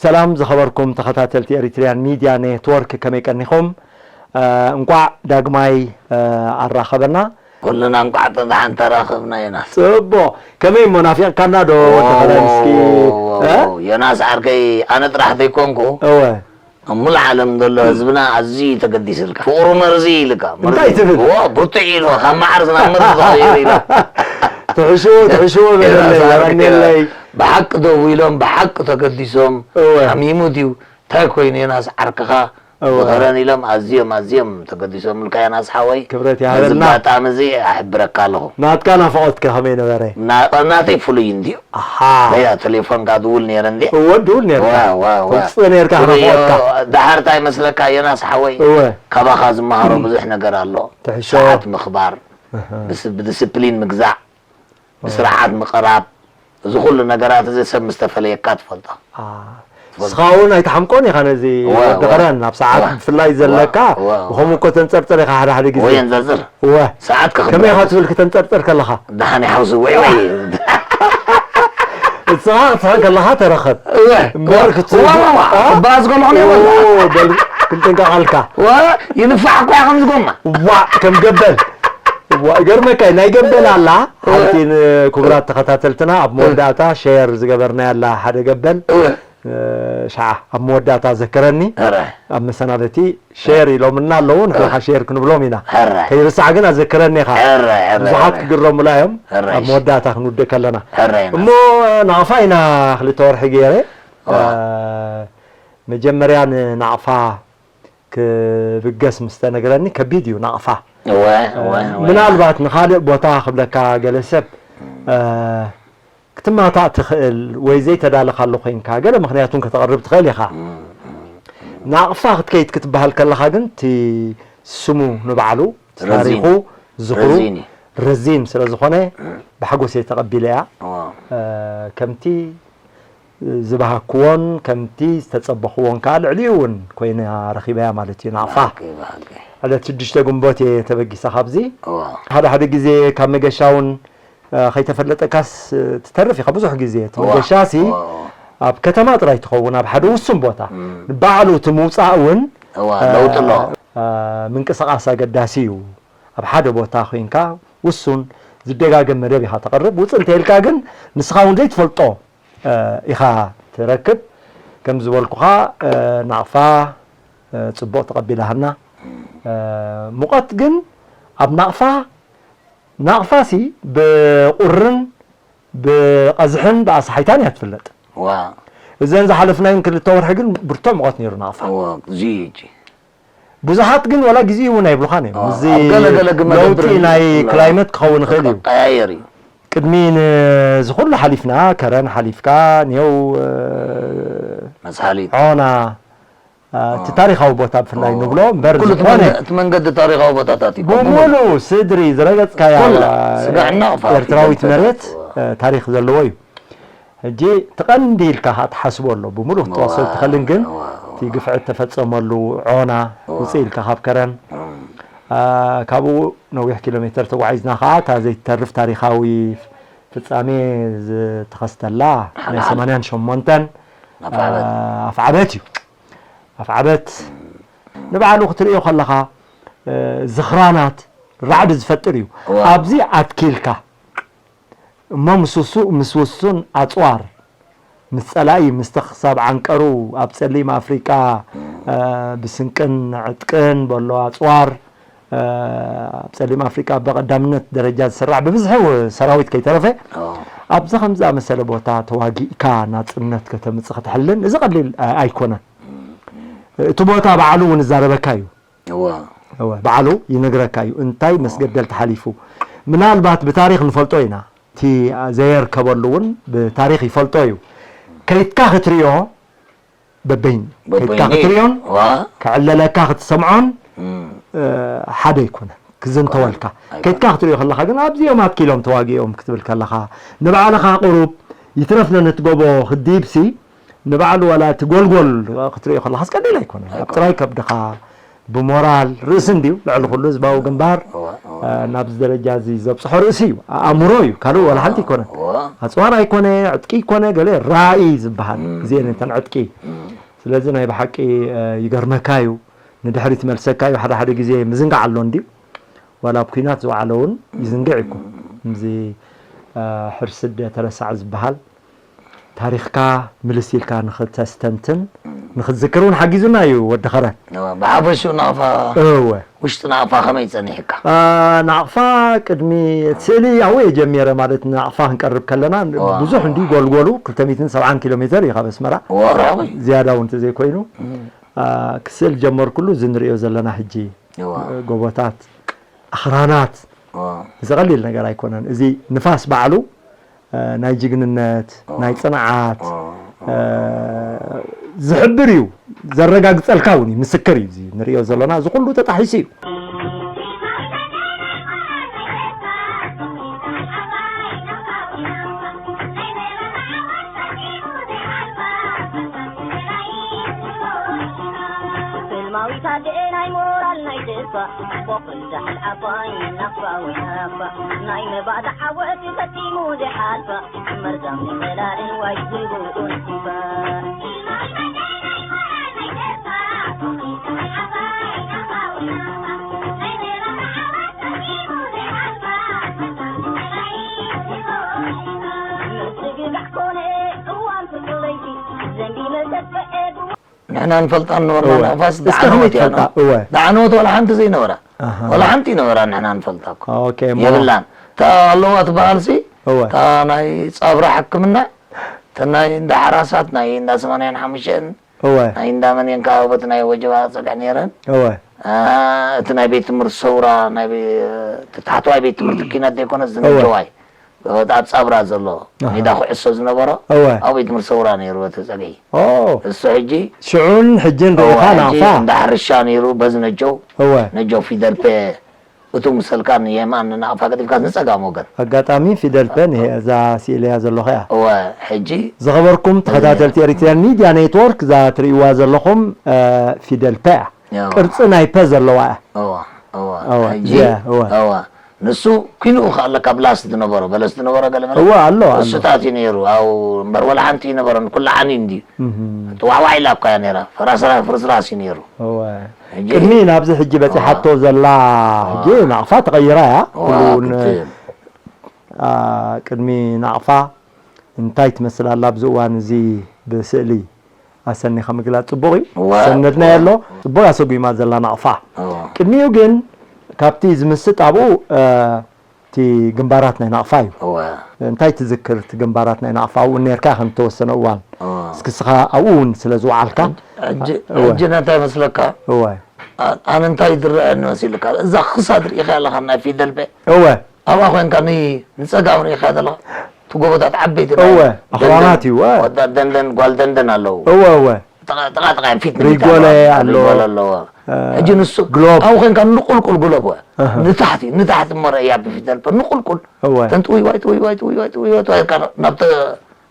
ሰላም ዝኸበርኩም ተኸታተልቲ ኤሪትሪያን ሚድያ ኔትወርክ፣ ከመይ ቀኒኹም? እ፣ እንቋዕ ዳግማይ፣ እ፣ ኣራኸበና። ኩልና እንቋዕ ብደሓን ተራኸብና ዮናስ። ጽቡቕ። ከመይ እሞ ናፊቕካና ዶ? ኦ፣ ተኸላይ ምስኪ፣ እ? ዮናስ ዓርከይ፣ ኣነ ጥራሕ ዘይኮንኩ፣ እወ። ኣብ ሙሉእ ዓለም ዘሎ ህዝብና ኣዝዩ እዩ ተገዲስልካ። ፍቕሩ መርዚ ኢልካ። እንታይ ትብል? ዎ፣ ብርቱዕ ኢሉ፣ ካብ መዓር ናብ መርዚ ተቐይሩ ኢሉ። ትሕሽዎ፣ ትሕሽዎ በለለይ፣ ዮናስ ዓርከይ፣ የቐንየለይ። ብሓቂ ደው ኢሎም፣ ብሓቂ ተገዲሶም፣ እወ። ሓሚሙ ድዩ? እንታይ ኮይኑ ዮናስ ዓርክኻ? እወ። ብኸረን ኢሎም ኣዝዮም፣ ኣዝዮም ተገዲሶምልካ ዮናስ ሓወይ። ክብረት ነዚ ይሃበልና። ኣጋጣሚ እዚ ኣሕብረካ ኣለኹ። ናትካ ናፍቖትከ ከመይ ነበረ? ና-፣ ናተይ ፍሉይ እንድዩ። ኣሃ። በያ ቴሌፎንካ ድውል ነይረ እንዴ? እወ፣ ድውል ነይርካ። ዋ፣ ዋ፣ ዋ። ተውጽእ ነይርካ ፍሉይ ናፍቖትካ። ዮ-፣ ደሓር እንታይ መስለካ ዮናስ ሓወይ? እወ። ካባኻ ዝመሃሮ እም። ብዙሕ ነገር ኣሎ። ትሕሾ። ሰዓት ምኽባር፣ እህ። ብስ-፣ ብዲስፕሊን ምግዛእ፣ ብስርዓት ምቕራብ፣ እዚ ኩሉ ነገራት እዚ ሰብ ምስ ተፈለየካ ትፈልጦ። አ፣ ትፈልጦ። ንስኻ እውን ኣይትሓምቆን ኢኻ ነዚ እወ፣ ወዲ እወ። ከረን፣ ኣብ ሰዓት እወ። ብፍላይ እወ፣ ዘለካ፣ እወ፣ እወ። ብኸምኡ እኮ ተንጸርጽር ኢኻ ሓደ ሓደ ግዜ። ወይ የንጸርጽር። እወ። ሰዓት ከኸብድ ከመይ ኢኻ ትብል ክተንጸርጽር ከለኻ? ደሓን ይሓውስ ወይ፣ ወይ። ንስኻ ክትስሕቕ ከለኻ ተረኸብ። እወ። እምበር ክትስሕቕ እወ፣ እወ፣ እወ። አ? ክበኣስ ከለኹ እወ፣ የብላ። በል፣ ክንጥንቀቐልካ። እወ፣ ይንፋዕ እኮ እያ ከምዚ ጎማ። ዋእ፣ ከም ገበል። ዋእ፣ ይገርመካ እዩ፣ ናይ ገበል ኣላ። እወ። ሓንቲ ንክቡራት ተኸታተልትና ኣብ መወዳእታ ሸር ዝገበርናያ ኣላ ሓደ ገበል። እወ። እ፣ ሸዓ ኣብ መወዳእታ ዘክረኒ። ሕራይ። ኣብ መሰናበቲ ሸር ኢሎምና ኣለዉ፣ ንሕና ሕራይ። ኸዓ ሸር ክንብሎም ኢና። ሕራይ። ከይርሳዕ ግን ኣዘክረኒ ኢኻ። ሕራይ፣ ሕራይ፣ ብዙሓት ሕራይ። ክግረሙላ እዮም። ሕራይ። ኣብ መወዳእታ ክንውድእ ከለና። ሕራይ፣ እሞ ናቕፋ ኢና ክልተ ወርሒ ገይረ። እዋ። እ፣ መጀመርያ ንናቕፋ ክብገስ ምስ ተነግረኒ ከቢድ እዩ ናቕፋ። እወ፣ እወ፣ እወ። ምናልባት ንኻልእ ቦታ ክብለካ ገለ ሰብ፣ እ፣ ክትማታእ ትኽእል ወይ ዘይተዳለኻሉ ኮይንካ፣ ገለ ምኽንያት እውን ከተቕርብ ትኽእል ኢኻ። እም፣ እም፣ እም። ናቕፋ ክትከይድ ክትበሃል ከለኻ ግን፣ እቲ ስሙ ንባዕሉ፣ ረዚን። ታሪኹ፣ ዝኽሩ፣ ረዚን እዩ። ረዚን ስለ ዝኾነ፣ እም። ብሓጎስ እየ ተቐቢለያ። እዋ። እ፣ ከምቲ ዝባሃክዎን ከምቲ ዝተጸበኽዎን ከኣ ልዕሊኡ እውን ኮይና ረኺበያ ማለት እዩ። ናቕፋ። ብሓቂ፣ ብሓቂ። ዕለት ሽዱሽተ ግንቦት እየ ተበጊሰ ካብዚ። እዋ። ሓደ ሓደ ግዜ ካብ መገሻ እውን፣ እ፣ ከይተፈለጠካስ፣ እ፣ ትተርፍ ኢኻ ብዙሕ ግዜ። እቲ እዋ፣ መገሻሲ እዋ፣ እዋ። ኣብ ከተማ ጥራይ ትኸውን፣ ኣብ ሓደ ውሱን ቦታ። እም። ንባዕሉ እቲ ምውጻእ እውን፣ እዋ፣ እ፣ ለውጢ ኣሎ። እ፣ ምንቅስቓስ ኣገዳሲ እዩ። ኣብ ሓደ ቦታ ኮይንካ ውሱን ዝደጋገም መደብ ኢኻ ተቕርብ። ውጽእ እንተኢልካ ግን ንስኻ እውን ዘይትፈልጦ እ፣ ኢኻ ትረክብ። ከም ዝበልኩኻ፣ እ፣ ናቕፋ፣ እ፣ ጽቡቕ ተቐቢላሃና። እ፣ ሙቐት ግን ኣብ ናቕፋ፣ ናቕፋሲ ብቑርን ብቐዝሕን ብኣስሓይታን እያ ትፍለጥ። ዋ። እዘን ዝሓለፍናየን ክልተ ወርሒ ግን ብርቱዕ ሙቐት ነይሩ ናቕፋ። ዋ፣ እዚ እዩ እቲ። ብዙሓት ግን ዋላ ግዜኡ እውን ኣይብሉኻን እዮም። ዋ፣ እዚ ኣብ ገለ ገለ ግን ለውጢ መደብር ናይ ኣሎ። ክላይመት ክኸውን ይኽእል እዩ። ክቀያየር እዩ። ቅድሚ ንዚ ኩሉ ሓሊፍና፣ ከረን ሓሊፍካ፣ ኔው፣ እ፣ መስሓሊት። ዖና፣ እ፣ እቲ ኦ። ታሪኻዊ ቦታ ብፍላይ ኦ። ንብሎ እምበር ኩሉ እቲ ዝኾነ መንገ-፣ እቲ መንገዲ ታሪኻዊ ቦታታት እዩ። ብምሉእ ስድሪ ዝረገጽካያ ኩላ ስጋዕ ናቕፋ ኤርትራዊት ፊደል መሬት፣ ተታትዋ። እ፣ ታሪኽ ዘለዎ እዩ። ሕጂ እቲ ቀንዲ ኢልካ ከኣ ትሓስቦ ኣሎ፣ ብምሉእ ክትወስዶ እዋ፣ ትኽእልን ግን እዋ፣ እዋ። እቲ ግፍዒ እተፈጸመሉ ዖና እዋ። ውፅእ ኢልካ ካብ ከረን፣ እም። አ፣ ካብኡ ነዊሕ ኪሎ ሜተር ተጓዒዝና ከኣ እታ ዘይትተርፍ ታሪኻዊ ፍጻሜ ዝተኸስተላ ናይ ሓልሓል። ሰማንያን ሸሞንተን ኣፍዓበት። አ፣ ኣፍዓበት እዩ። ኣፍዓበት ንባዕሉ ክትርእዮ ከለኻ፣ እ፣ ዝኽራናት ራዕዲ ዝፈጥር እዩ። እዋ። ኣብዚ ኣትኪልካ እሞ ምስ ውሱ-፣ ምስ ውሱን ኣጽዋር ምስ ጸላኢ ምስቲ ክሳብ ዓንቀሩ ኣብ ጸሊም ኣፍሪቃ ብስንቅን ዕጥቅን በሎ ኣጽዋር ኣብ ጸሊም ኣፍሪቃ ብቐዳምነት ደረጃ ዝስራዕ ብብዝሒ ሰራዊት ከይተረፈ ኣብዚ ከምዚ ኣመሰለ ቦታ ተዋጊእካ ናጽነት ከተምጽእ ክትሕልን እዚ ቀሊል ኣይኮነን። እቲ ቦታ ባዕሉ እውን ይዛረበካ እዩ። እወ። እወ፣ ባዕሉ ይነግረካ እዩ እንታይ መስገደል ተሓሊፉ። ምናልባት ብታሪኽ ንፈልጦ ኢና። እቲ ዘየርከበሉ እውን ብታሪኽ ይፈልጦ እዩ። ከይትካ ክትሪኦ በበይን ከይትካ ክትሪኦን ክዕለለካ ክትሰምዖን ሓደ ኣይኮነን ክዝንተወልካ። ከይትካ ክትሪኦ ከለኻ ግን ኣብዚኦም ኣትኪሎም ተዋጊኦም ክትብል ከለኻ ንባዕልኻ ቁሩብ ይትረፍ ነንትጎቦ ክትድይብሲ ንባዕሉ ዋላ እቲ ጎልጎል ክትሪኦ ከለኻስ ቀሊል ኣይኮነን። ኣብ ጥራይ ከብድኻ ብሞራል ርእሲ እንድዩ ልዕሊ ኩሉ ህዝባዊ ግንባር ናብዚ ደረጃ እዚ ዘብፅሖ ርእሲ እዩ። ኣእምሮ እዩ ካልእ ዋላ ሓንቲ ኣይኮነን። ኣፅዋር ኣይኮነ፣ ዕጥቂ ኣይኮነ፣ ገለ ራእይ ዝበሃል እዚአን እተን ዕጥቂ። ስለዚ ናይ ብሓቂ ይገርመካ እዩ፣ ንድሕሪት ይመልሰካ እዩ። ሓደ ሓደ ግዜ ምዝንጋዕ ኣሎ እንድዩ። ዋላ ኣብ ኲናት ዝወዓለ እውን ይዝንግዕ እኮ። እዚ ሕርሲ እደ ተረሳዕ ዝበሃል ታሪኽካ ምልስ ኢልካ ንኽተስተንትን ንኽትዝክር እውን ሓጊዙና እዩ ወዲ ኸረን። ብሓፈሽኡ ናቕፋ እወ ውሽጢ ናቕፋ ከመይ ጸኒሕካ? ናቕፋ ቅድሚ እቲ ስእሊ ኣብኡ እየ ጀሚረ ማለት ናቕፋ ክንቀርብ ከለና ብዙሕ እንዲ ጎልጎሉ ክልተ ሚእትን ሰብዓን ኪሎ ሜትር እዩ ካብ ኣስመራ። እወ ርሑቕ እዩ። ዝያዳ እውን እንተዘይኮይኑ ክስእል ጀመርኩሉ እዚ ንሪኦ ዘለና ሕጂ እወ ጎቦታት ኣኽራናት እወ እዚ ቀሊል ነገር ኣይኮነን። እዚ ንፋስ ባዕሉ ናይ ጅግንነት ናይ ጽንዓት ዝሕብር እዩ። ዘረጋግጸልካ እውን እዩ ምስክር እዩ እዚ ንሪኦ ዘለና እዚ ኩሉ ተጣሒሱ እዩ። ንሕና ንፈልጣ ነበርና። ንፋስ ዳዕነወት እያ። ዳዕነወት ዋላ ሓንቲ ዘይነበራ ዋላ ሓንቲ ይነበራ ንሕና ንፈልጣ እኮ የብላን። እታ ኣለዋ ትበሃል ሲ እታ ናይ ጻብራ ሕክምና እተን ናይ እንዳ ሓራሳት ናይ እንዳ ሰማንያን ሓሙሽተን ናይ እንዳ መን እየን ከዓ በቲ ናይ ወጀባ ፅብሕ ነይረን። እቲ ናይ ቤት ትምህርቲ ሰውራ ናይ ታሕተዋይ ቤት ትምህርቲ ኪነት ዘይኮነስ ዝነጀዋይ ኣብ ጻብራ ዘሎ ሜዳ ኩዕሶ ዝነበሮ ኣብ ቤት ትምህርቲ ሰውራ ነይሩ እቲ ፀግዒ። እሱ ሕጂ ሽዑን ሕጅን ርኢኻ ናቕፋ እንዳ ሕርሻ ነይሩ በዚ ነጀው ነጀው ፊደል ፔ እቱ ምሰልካ ንየማን ንናቕፋ ገዲፍካ ንጸጋም ወገን። ኣጋጣሚ ፊደል ፐ ንሄ እዛ ስኢለያ ዘለኹ እያ። እወ ሕጂ ዝኸበርኩም ተኸታተልቲ ኤሪትሪያን ሚድያ ኔትወርክ እዛ ትርእይዋ ዘለኹም ፊደል ፐ እያ። ቅርጺ ናይ ፐ ዘለዋ እያ። እወ እወ እወ ሕጂ እዚኣ እወ እወ ንሱ ኪንኡ ከኣለካ ብላስ ዝነበሮ በለስ ዝነበሮ ገለ መለ እወ ኣሎ ኣሎ። እሱታት እዩ ነይሩ። ኣው እምበር ወላ ሓንቲ ይነበረን ኩላ ዓኒ እንድዩ። እህም። ተዋዕዋዕ ኢላ እኳ እያ ነይራ። ፈራስራ ፍርስራስ እዩ ነይሩ። እወ። ሕጂ ቅድሚ ናብዚ ሕጂ በጺሓቶ ዘላ ሕጂ ናቕፋ ተቐይራ እያ። ዋ፣ ኩሉ ን- ክትል። ኣ፣ ቅድሚ ናቕፋ እንታይ ትመስል ኣላ ኣብዚ እዋን እዚ ብስእሊ ኣሰኒኻ ምግላጽ ጽቡቕ እዩ። ዋ፣ ሰነድናዮ ዋ። ኣሎ። ጽቡቕ እያ ሰጒማ ዘላ ናቕፋ። ዋ። ቅድሚኡ ግን ካብቲ ዝምስጥ ኣብኡ እ፣ እቲ ግንባራት ናይ ናቕፋ እዩ። እወ። እንታይ ትዝክር እቲ ግንባራት ናይ ናቕፋ ኣብኡ ነርካ ከም ተወሰነ እዋን እወ። እስኪ ስኻ ኣብኡ እውን ስለ ዝወዓልካ ሕጂ እወ። ሕጂ ነታ ይመስለካ እወ። ኣ- ኣነ እንታይ ዝረአኒ መሲልካ እዛ ክሳድ ርኢኻ ኣለኻ ናይ ፊደል ቤ እወ ኣብኣ ኮንካ ን- ንፀጋም ርኢኻ ዘለኻ እቲ ጎቦታት ዓበይቲ ናይ እወ፣ ኣኽራናት እዩ፣ እወ። ወጣት ደንደን ጓል ደንደን ኣለዉ እወ እወ። ጥቓ ጥቓ ጥቓ ፊት ንፊት ሪጎለ ኣለዋ። ኣለዎ። ሪጎለ ኣለዎ። እ፣ ሕጂ ንሱ ግሎብ። ኣብኡ ኮንካ ንቁልቁል ግሎብ ወ። ኣሃ። ንታሕቲ ንታሕቲ እሞ ረእያ ብፊደል ፐ ንቁልቁል። እወ። ተን ጥውይዋይ ጥውይዋይ ጥውይዋይ ጥውይዋይ ጥዋይ ኢልካ ናብቲ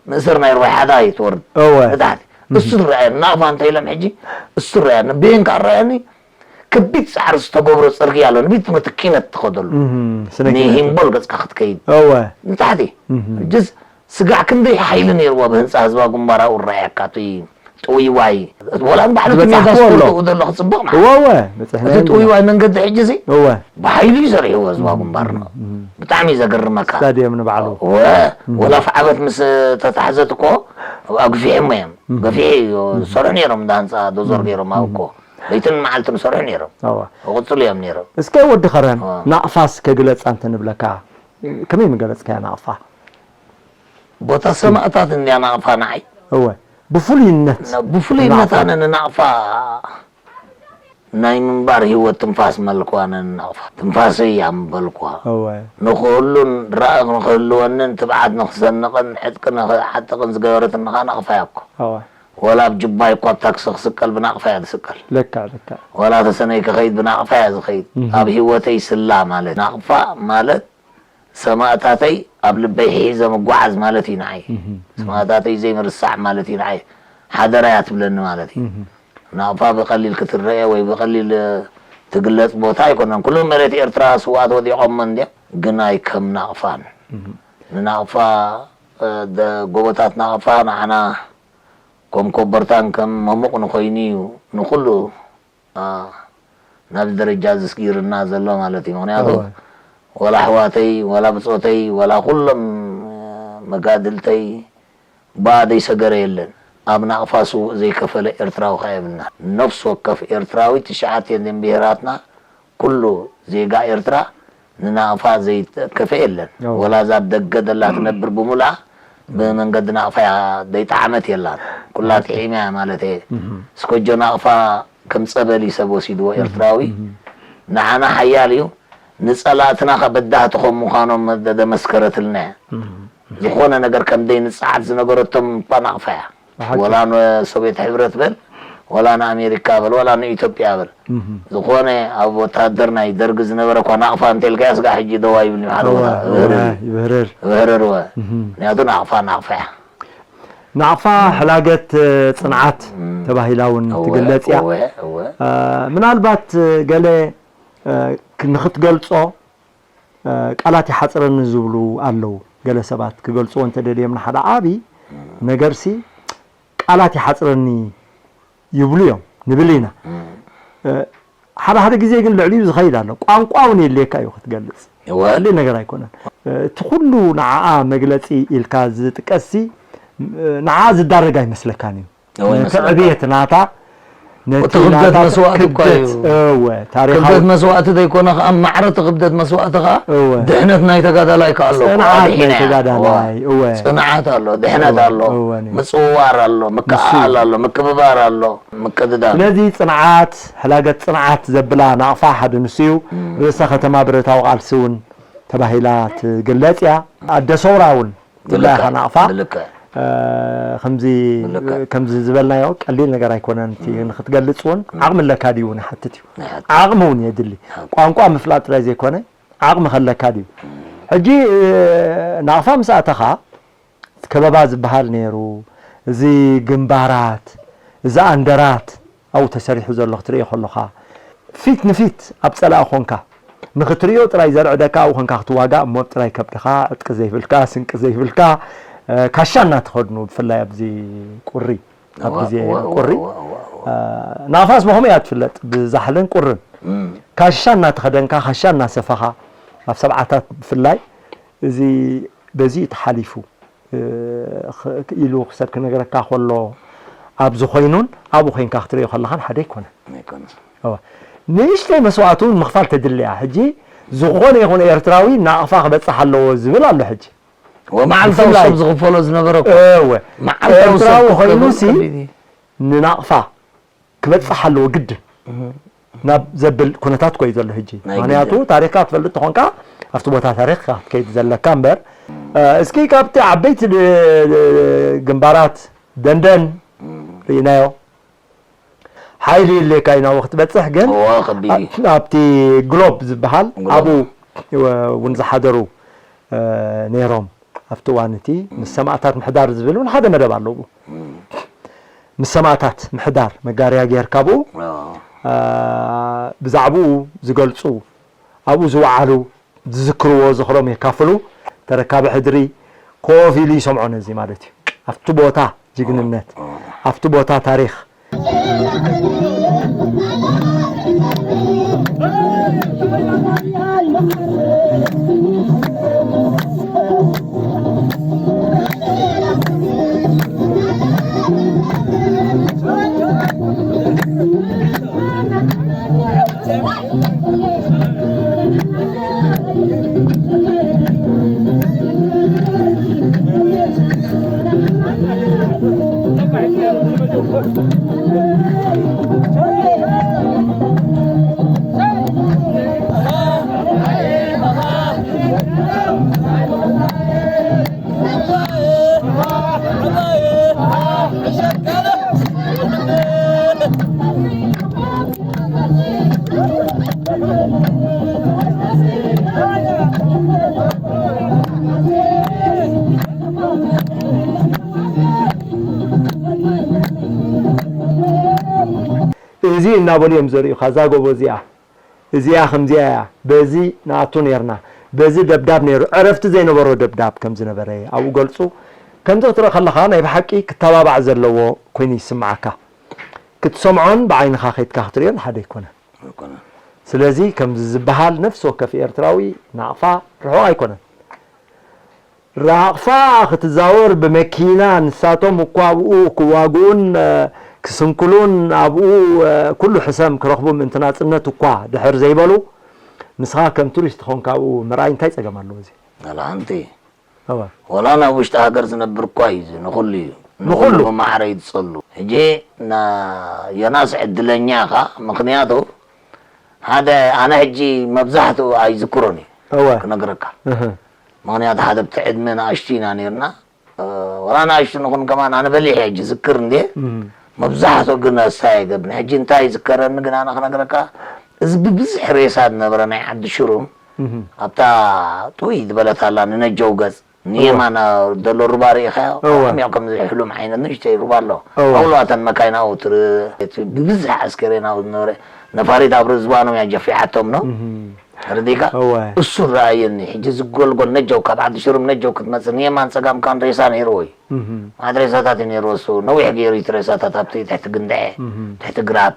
ንእስር ናይ ርዋይ ሓዳ እዩ ትወርድ። እወ። ንታሕቲ። እሱ ትረኣየኒ ናቕፋ እንተ ኢሎም ሕጂ እሱ ትረኣየኒ ብየን ከኣ ረኣየኒ ከቢድ ጻዕሪ ዝተገብሮ ጽርግያ ኣሎ ንቤት ትምህርቲ ኪነት ትኸደሉ። እህ፣ ስነ ኪነት። ንሂምቦል ገጽካ ክትከይድ። እወ። ንታሕቲ። እህ። ሕጅስ ስጋዕ ክንደይ ሓይሊ ነይርዎ ብህንፃ ህዝባዊ ግንባር ኣብኡ ረኣየካ እቲ ጥውይዋይ ወላ ባዕሉ እቲ ሜዳ ዝበፃሕክዎ ኣሎ። ስፖርት ኣብኡ ዘሎ ክፅብቕ ማለት እወ እወ በፅሕና እቲ ኢና። ጥውይዋይ መንገዲ ሕጂ እዚ እወ ብሓይሊ እዩ ሰሪሕዎ ህዝባዊ ግንባር እም፣ እም። ብጣዕሚ እዩ ዘገርመካ ስታድየም ንባዕሉ እወ እም። ወላ ፍዓበት ምስ ተታሕዘት እኮ ኣብኣ ግፊሖሞ እዮም። ገፊሑ እዩ ዝሰርሑ ነይሮም፣ እንዳ ህንፃ ዶዞር ገይሮም ኣብኮ ለይትን መዓልትን ዝሰርሑ ነይሮም። እወ። ይቕፅሉ እዮም ነይሮም። እስከ ወዲ ኸረን እወ። ናቕፋስ ከግለፃ እንተንብለካ ከመይ ምገለፅካያ ናቕፋ? ቦታ ሰማእታት እንድያ ናቕፋ ንዓይ። እወ። ብፍሉይነት ብፍሉይነት ኣነ ንናቕፋ ናይ ምንባር ህይወት ትንፋስ መልኳ ነናቕፋ ትንፋሰይ እያ ምበልኳ። እወ ንኽህሉን ራእኽ ንኽህልወንን ትብዓት ንኽሰንቕን ዕጥቂ ንኽዓጥቕን ዝገበረትኒ ኸዓ ናቕፋ እያ እኮ። እወ ወላ ኣብ ጅባይ እኳ ኣብ ታክሲ ክስቀል ብናቕፋ እያ ዝስቀል። ለካ ለካ ወላ ተሰነይ ክኸይድ ብናቕፋ እያ ዝኸይድ። ኣብ ህይወተይ ስላ ማለት ናቕፋ ማለት ሰማእታተይ ኣብ ልበይ ሒዘ ምጓዓዝ ማለት እዩ ንዓይ። ሰማእታተይ ዘይምርሳዕ ማለት እዩ ንዓይ። ሓደራ እያ ትብለኒ ማለት እዩ። ናቕፋ ብቐሊል ክትረአ ወይ ብቐሊል ትግለጽ ቦታ ኣይኮነን። ኩሉ መሬት ኤርትራ ስውኣት ወዲቖሞ እንድዮም፣ ግን ኣይከም ናቕፋን። ንናቕፋ እ፣ ደ- ጎቦታት ናቕፋ ንዓና ከም ኮበርታን ከም መሙቕ ንኾይኑ እዩ ንኹሉ እ፣ ናብዚ ደረጃ ዘስጊርና ዘሎ ማለት እዩ። ምክንያቱ እወ። ወላ ኣሕዋተይ ወላ ብፆተይ ወላ ኩሎም እ፣ መጋድልተይ ብኣ ዘይሰገረ የለን። ኣብ ናቕፋ ስዉእ ዘይከፈለ ኤርትራዊ ከ የብልና። ነፍሲ ወከፍ ኤርትራዊ ትሽዓተ እየን ብሄራትና ኩሉ ዜጋ ኤርትራ ንናቕፋ ዘይተከፈ የለን። እወ። ወላ እዛ ኣብ ደገ ደላ ትነብር ብሙሉኣ ብመንገዲ ናቕፋ እያ ዘይጠዓመት የላን። ኩላ ጥዒማ እያ ማለት እየ። እስኮጆ ናቕፋ ከም ጸበል እዩ ሰብ ወሲድዎ ኤርትራዊ። ንዓና ሓያል እዩ። ንጸላእትና ከ በዳህቲ ከም ምዃኖም ደመስከረትልና እያ። ዝኾነ ነገር ከም ደይ ንጽዓት ዝነገረቶም እኳ ናቕፋ እያ። ብሓቂ። ወላ ንሶቪየት ሕብረት በል፣ ወላ ንኣሜሪካ በል፣ ወላ ንኢትዮጵያ በል። ዝኾነ ኣብ ወታደር ናይ ደርጊ ዝነበረ እኳ ናቕፋ እንተልካዮ ስጋዕ ሕጂ ደው ኣይብልን እዩ ሓደ ቦታ። እወ፣ ይብህርር። ይብህርር እወ። ምክንያቱ ናቕፋ ናቕፋ እያ። ናቕፋ ሕላገት ጽንዓት ተባሂላ እውን እወ፣ ትግለጽ እያ። እወ፣ እወ። እ፣ ምናልባት ገለ እ፣ ክ- ንኽትገልጾ እ፣ ቃላት ይሓጽረኒ ዝብሉ ኣለዉ። ገለ ሰባት ክገልጽዎ እንተደልዮም ንሓደ ዓቢ ነገርሲ ቃላት ይሓጽረኒ ይብሉ እዮም ንብል ኢና። እ፣ ሓደ ሓደ ግዜ ግን ልዕሊኡ ዝኸይድ ኣሎ። ቋንቋ እውን የድልየካ እዩ ክትገልጽ። እወ። ቀሊል ነገር ኣይኮነን። እ፣ እቲ ኩሉ ንዓኣ መግለጺ ኢልካ ዝጥቀስሲ እ፣ ንዓኣ ዝዳረግ ኣይመስለካን እዩ። እወ፣ ነቲ ይመስለካ። ዕብየት ናታ ነቲ እቲ ክብደት ናታ መስዋእቲ እኮ እዩ። ክብደት፣ እወ፣ ታሪኻዊ ክብደት መስዋእቲ ዘይኮነ ከዓ ማዕረ እቲ ክብደት መስዋእቲ ከዓ እወ። ድሕነት ናይ ተጋዳላይ ከዓ ኣሎ እኮ። ጽንዓት ናይ ኣድሒና እያ። ተጋዳላይ፣ እወ። ጽንዓት ኣሎ፣ ድሕነት እወ፣ ኣሎ፣ እወ፣ ነይ። ምጽውዋር ኣሎ፣ ምክእኣል ኣሎ፣ ምክብባር ኣሎ፣ ምቅድዳም። ስለዚ ጽንዓት፣ ሕላገት ጽንዓት ዘብላ ናቕፋ ሓደ ንሱ እዩ። ርእሰ ከተማ ብረታዊ ቃልሲ እውን ተባሂላ ትግለጽ እያ። ኣደ ሰውራ እውን ትብላ ኢኻ ብልክዕ፣ ናቕፋ። ብልክዕ። እ፣ ከምዚ ብልክዕ። ከምዚ ዝበልናዮ ቀሊል ነገር ኣይኮነን። እቲ ንክትገልጽ እውን ዓቕሚ ኣለካ ድዩ እውን ይሓትት እዩ። ይሓትት። ዓቕሚ እውን የድሊ። ቋንቋ ምፍላጥ ጥራይ ዘይኮነ ዓቕሚ ከለካ ድዩ? ሕጂ እ፣ ናቕፋ ምስ ኣተኻ ከበባ ዝበሃል ነይሩ። እዚ ግንባራት፣ እዚ ኣንደራት ኣብኡ ተሰሪሑ ዘሎ ክትርእዮ ከለኻ ፊት ንፊት ኣብ ጸላኢ ኾንካ ንኽትርእዮ ጥራይ ዘርዕደካ ኣብኡ ኾንካ ክትዋጋእ እሞ ጥራይ ከብድኻ ዕጥቂ ዘይብልካ ስንቂ ዘይብልካ እ፣ ካሻ እናተኸድኑ ብፍላይ ኣብዚ ቁሪ ኣብ እዋ፣ ግዜ እዋ፣ እዋ፣ ቁሪ እዋ፣ እዋ፣ እዋ። እ፣ ናፋስ ብኸምኡ እያ ትፍለጥ ብዛሕልን ቁርን ካሻ እናተኸደንካ ካሻ እናሰፈኻ ኣብ ሰብዓታት ብፍላይ እዚ በዚ እዩ ተሓሊፉ እ፣ ኽ- ኢሉ ሰብ ክነግረካ ከሎ ኣብዚ ኮይኑን ኣብኡ ኮይንካ ክትርእዮ ከለኻን ሓደ ኣይኮነን። ኣይኮነን። እወ። ንእሽተይ መስዋእቲ እውን ምኽፋል ተድልያ ሕጂ ዝኾነ ይኹን ኤርትራዊ ናቕፋ ክበፅሕ ኣለዎ ዝብል ኣሎ ሕጂ ወመዓልታዊ ብፍላይ- ሰብ ዝኽፈሎ ዝነበረ እኮ እወ መዓልታዊ ሰብ ኤርትራዊ ክኽፈሎ ኮይኑሲ ከቢድ እዩ። ንናቕፋ ክበፅሕ ኣለዎ ግድን ናብ ዘብል ኩነታት ኮዩ ዘሎ ሕጂ ናይ ምክንያቱ ግድን። ታሪኽካ ትፈልጥ ተኾንካ ኣብቲ ቦታ ታሪኽካ ክትከይድ ዘለካ እምበር እ፣ እስኪ ካብቲ ዓበይቲ ድ- ግንባራት ደንደን ርኢናዮ ሓይሊ የድልየካ እዩ ናብኡ ክትበፅሕ ግን እወ፣ ከቢድ እዩ። ኣብቲ ግሎብ ዝበሃል ግሎብ። ኣብኡ እውን ዝሓደሩ እ፣ ነይሮም ኣብቲ እዋን እቲ ምስ ሰማእታት ምሕዳር ዝብል እውን ሓደ መደብ ኣለዎ ምስ ሰማእታት ምሕዳር መጋርያ ጌርካ ብኡ እወ። እ፣ ብዛዕባኡ ዝገልፁ ኣብኡ ዝወዓሉ ዝዝክርዎ ዝኽሮም የካፍሉ ተረካቢ ሕድሪ ኮፍ ኢሉ ይሰምዖ ነዚ ማለት እዩ ኣብቲ ቦታ ጅግንነት ኣብቲ ቦታ ታሪኽ እዚ እናበሉ እዮም ዘርእዩኻ፣ እዛ ጎቦ እዚኣ፣ እዚኣ ከምዚኣ እያ፣ በዚ ንኣቱ ነርና፣ በዚ ደብዳብ ነይሩ፣ ዕረፍቲ ዘይነበሮ ደብዳብ ከም ዝነበረ ኣብኡ ገልጹ። ከምዚ ክትርኢ ከለኻ ናይ ብሓቂ ክተባባዕ ዘለዎ ኮይኑ ይስምዓካ። ክትሰምዖን ብዓይንኻ ከይድካ ክትርእዮን ሓደ ኣይኮነን። ኣይኮነን። ስለዚ ከምዚ ዝበሃል ነፍሲ ወከፍ ኤርትራዊ ናቕፋ ርሑቕ ኣይኮነን። ራቕፋ ክትዛወር ብመኪና፣ ንሳቶም እኳ ኣብኡ ክዋግኡን፣ እ፣ ክስንክሉን፣ ኣብኡ፣ እ፣ ኩሉ ሕሰም ክረኽቡ ምእንቲ ናጽነት እኳ ድሕር ዘይበሉ፣ ንስኻ ከም ቱሪስት ኾንካ ኣብኡ ምርኣይ እንታይ ጸገም ኣለዎ እዚ? ዋላ ሓንቲ። እወ። ዋላ ናብ ውሽጢ ሃገር ዝነብር እኳ እዩ እዚ፣ ንኹሉ እዩ። ንኹሉ። ንኹሉ ብማዕረ እዩ ዝጸሉ። ሕጂ ና-፣ ዮናስ ዕድለኛ ኢኻ፣ ምኽንያቱ ሓደ ኣነ ሕጂ መብዛሕትኡ ኣይዝክሮን እዩ እወ። ክነግረካ። እህ። ምኽንያቱ ሓደ ብቲ ዕድመ ንኣሽቱ ኢና ነርና። እ፣ ወላ ንኣሽቱ ንኹን ከማን ኣነ በሊሕ ሕጂ ዝክር እንዴ እህ። መብዛሕትኡ ግን ኣሳይ ገብኒ። ሕጂ እንታይ ይዝከረኒ ግን ኣነ ክነግረካ፣ እዚ ብብዝሒ ሬሳ ዝነበረ ናይ ዓዲ ሽሩም እህ። ኣብታ ጥውይ ዝበለት ኣላ ንነጀው ገጽ ንየማን ዘሎ ሩባ ርኢኻዮ? እወ። ከመይ ከምዚ ሕሉም ዓይነት ንእሽተይ ሩባ ኣሎ። እወ። ኣብኡ ኣለዋ እተን መካይን ኣብኡ ትር-፣ እቲ ብብዝሒ ኣስከሬን ኣብኡ ዝነበረ ነፋሪት ኣብ ርዝባኖም እያ ጀፊዓቶም ነው። እህ። ተረዲእካ? እወ። እሱ ረኣየኒ። ሕጂ ዝጎልጎል ነጀው ካብ ዓዲ ሽሩም ነጀው ክትመጽእ ንየማን ጸጋምካን ሬሳ ነይርዎ እዩ። እህ። መዓት ሬሳታት እዩ ነይርዎ እሱ። ነዊሕ ገይሩ እቲ ሬሳታት ኣብቲ ትሕቲ ግንድዐ፣ እህ። ትሕቲ ግራብ፣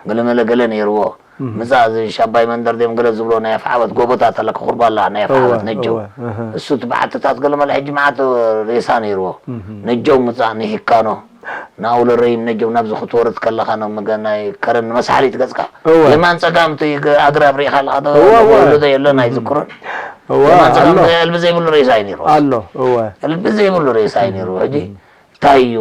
ገለመለ ገለ ነይርዎ። እህ። ምጻእ እዚ ሻባይ መንደር ድዮም ገለ ዝብሎ ናይ ኣፍዓበት ጎቦታት ኣለካ፣ ቁርባ ኣለካ፣ ናይ ኣፍዓበት እወ፣ ነጀው። እወ፣ እህ። እሱ እቲ በዓትታት ገለመለ ሕጂ መዓት ሬሳ ነይርዎ። እህ። ነጀው ምጻእ ንሂካኖ፣ ንኣውለረይም ነጀው ናብዚ ክትወርድ ከለኻ ነው መገ-፣ ናይ ከረን መሳሓሊት ገጽካ። እወ። የማን ጸጋም እቲ ገ-፣ ኣግራብ ርኢኻ ኣለኻ ዶ? እወ፣ እወ። ወለዶ የለን እህ። ኣይዝክሮን። እወ፣ የማን ጸጋም ኣሎ። እልቢ ዘይብሉ ሬሳ እዩ ነይርዎ። ኣሎ፣ እወ። እልቢ ዘይብሉ ሬሳ እዩ ነይርዎ። ሕጂ እህ። እንታይ እዩ?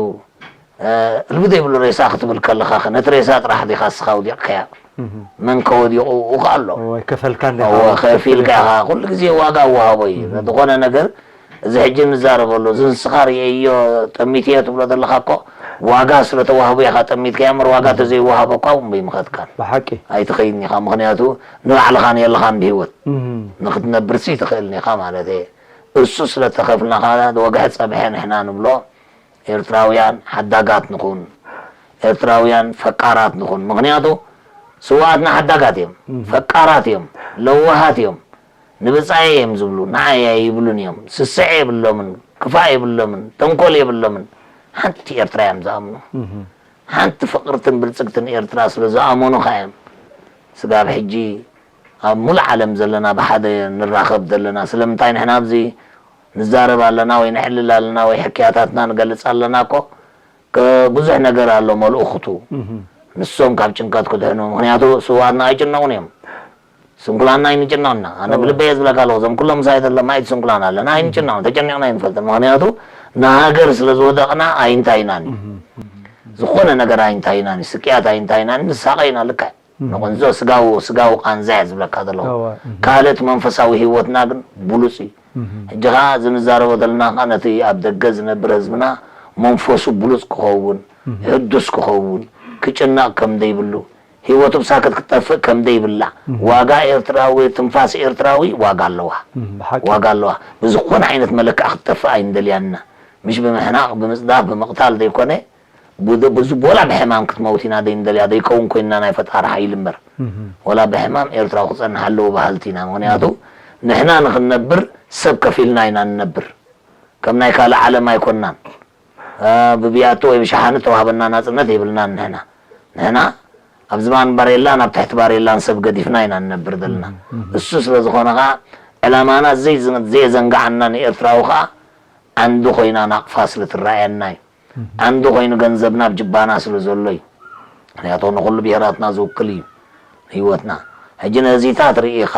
እ፣ እልቢ ዘይብሉ ሬሳ ክትብል ከለኻ ኸ ነቲ ሬሳ ጥራሕ ዲኻ እስኻ ኣውዲቕካያ? እህ። መን ከ ወዲቑ እኮ ኣሎ። እወ፣ ከፈልካ እንዲኻ እወ፣ ወዲቑ ከፊልካ ከፊልካ። ኢኻ። ኩሉ ግዜ ዋጋ ይወሃቦ እዩ። እህ። ዝኾነ ነገር እዚ ሕጂ ንዛረበሉ፣ እዚ ንስኻ ርእየዮ ጠሚትዮ ትብሎ ዘለኻ እኮ ዋጋ ስለ ተዋህቦ ኢኻ ጠሚትካዮ እምበር ዋጋ እህ። ተዘይወሃቦ እኳ እውን በይምኸድካን ብሓቂ። ኣይትኸይድን ኢኻ። ምኽንያቱ ንባዕልኻን የለኻን ብህይወት። እህ። ንኽትነብርሲ ኣይትኽእልን ኢኻ ማለት እየ። እሱ ስለ ተኸፍልና ኸኣ ወግሐ ጸብሐ ንሕና ንብሎ ኤርትራውያን ሓዳጋት ንኹን፣ ኤርትራውያን ፈቃራት ንኹን። ምኽንያቱ ስውኣትና ሓዳጋት እዮም፣ እም። ፈቃራት እዮም፣ ለዋሃት እዮም። ንብጻየ እዮም ዝብሉ፣ ንዓይ ኣይብሉን እዮም። ስስዐ የብሎምን፣ ክፋእ የብሎምን፣ ተንኮል የብሎምን። ሓንቲ ኤርትራ እዮም ዝኣምኑ። እም። ሓንቲ ፍቕርትን ብልጽግትን ኤርትራ ስለ ዝኣመኑ ኸኣ እዮም ስጋብ ሕጂ ኣብ ሙሉእ ዓለም ዘለና ብሓደ ንራኸብ ዘለና። ስለምንታይ ንሕና ኣብዚ ንዛረብ ኣለና ወይ ነዕልል ኣለና ወይ ሕክያታትና ንገልጽ ኣለና እኮ፣ ከ-፣ ብዙሕ ነገር ኣሎ መልእኽቱ። እህ። ንሶም ካብ ጭንቀት ክድሕኑ፣ ምኽንያቱ ስውኣትና ኣይጭነቑን እዮም። ስንኩላንና ኣይንጭነቕና። ኣነ እወ። ብልበይ እየ ዝብለካ ኣለኹ፣ እዞም ኩሎም ምሳይ ዘለዉ ማይት ስንኩላን ኣለና፣ ኣይንጭነቕን፣ ተጨኒቕና ኣይንፈልጥን። ምኽንያቱ ንሃገር ስለ ዝወደቕና ኣይንታይናን እዩ። እህ፣ እህ፣ እህ። ዝኾነ ነገር ኣይንታይናን እዩ። ስቅያት ኣይንታይናን፣ ንሳቐ ኢና ልክዕ። እህ። ንቑንዞ ስጋዊ፣ ስጋዊ ቃንዛ እየ ዝብለካ ዘለኹ። እወ፣ እህ። ካልእ እቲ መንፈሳዊ ህይወትና ግን ብሉጽ እዩ። እህ። ሕጂ ኸኣ እዚ ንዛረቦ ዘለና ኸኣ ነቲ ኣብ ደገ ዝነብር ህዝብና መንፈሱ ብሉጽ ክኸውን፣ እህ። ሕዱስ ክኸውን፣ ክጭነቕ ከም ዘይብሉ፣ ህይወቱ ብሳክት ክትጠፍእ ከም ዘይብላ፣ እህ። ዋጋ ኤርትራዊ፣ ትንፋስ ኤርትራዊ ዋጋ ኣለዋ። እህ፣ ብሓቂ። ዋጋ ኣለዋ። ብዝኾነ ዓይነት መለክዕ ክትጠፍእ ኣይንደልያን ኢና። ምሽ ብምሕናቕ፣ ብምጽዳፍ፣ ብምቕታል ዘይኮነ፣ ብድ-፣ ብዝ-፣ ወላ ብሕማም ክትመውት ኢና ዘይንደልያ፣ ዘይከውን ኮይንና ናይ ፈጣሪ ሓይሊ እምበር። እህ። ወላ ብሕማም ኤርትራዊ ክጸንሕ ኣለዎ በሃልቲ ኢና። ምኽንያቱ፣ ንሕና ንኽንነብር ሰብ ከፊልና ኢና ንነብር። ከም ናይ ካልእ ዓለም ኣይኮንናን። እ፣ ብብያቲ ወይ ብሸሓኒ እተዋህበና ናጽነት የብልናን ንሕና። ንሕና ኣብ ዝባን ባሬላን ኣብ ትሕቲ ባሬላን ሰብ ገዲፍና ኢና ንነብር ዘለና። እህ፣ እህ። እሱ ስለ ዝኾነ ኸኣ፣ ዕላማና ዘይ-፣ ዘየዘንግዓና ንኤርትራዊ ኸኣ፣ ዓንዲ ኮይና ናቕፋ ስለ ትረኣየና እዩ። እህ። ዓንዲ ኮይኑ ገንዘብና ኣብ ጅባና ስለ ዘሎ እዩ። ምኽንያቱ ንኹሉ ብሄራትና ዝውክል እዩ ህይወትና። ሕጂ ነዚታት ርኢኻ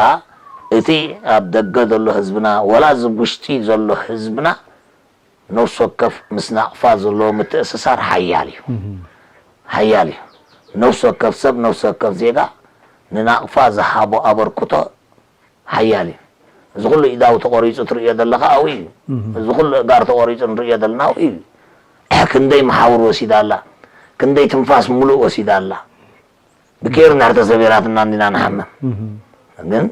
እቲ ኣብ ደገ ዘሎ ህዝብና፣ ወላ እዚ ውሽጢ ዘሎ ህዝብና ነፍሲ ወከፍ ምስ ናቕፋ ዘለዎ ምትእስሳር ሓያል እዩ። እህ። ሓያል እዩ። ነፍሲ ወከፍ ሰብ፣ ነፍሲ ወከፍ ዜጋ ንናቕፋ ዝሃቦ ኣበርክቶ ሓያል እዩ። እዚ ኩሉ ኢዳው ተቖሪጹ ትርእዮ ዘለኻ ኣብኡ እዩ። እዚ ኩሉ እጋር ተቖሪጹ ንርእዮ ዘለና ኣብኡ እዩ። ክንደይ መሓውር ወሲዳ ኣላ፣ ክንደይ ትንፋስ ሙሉእ ወሲዳ ኣላ። ብኬር እንድሕር ተሰቢራትና እንዲና ንሓምም። ግን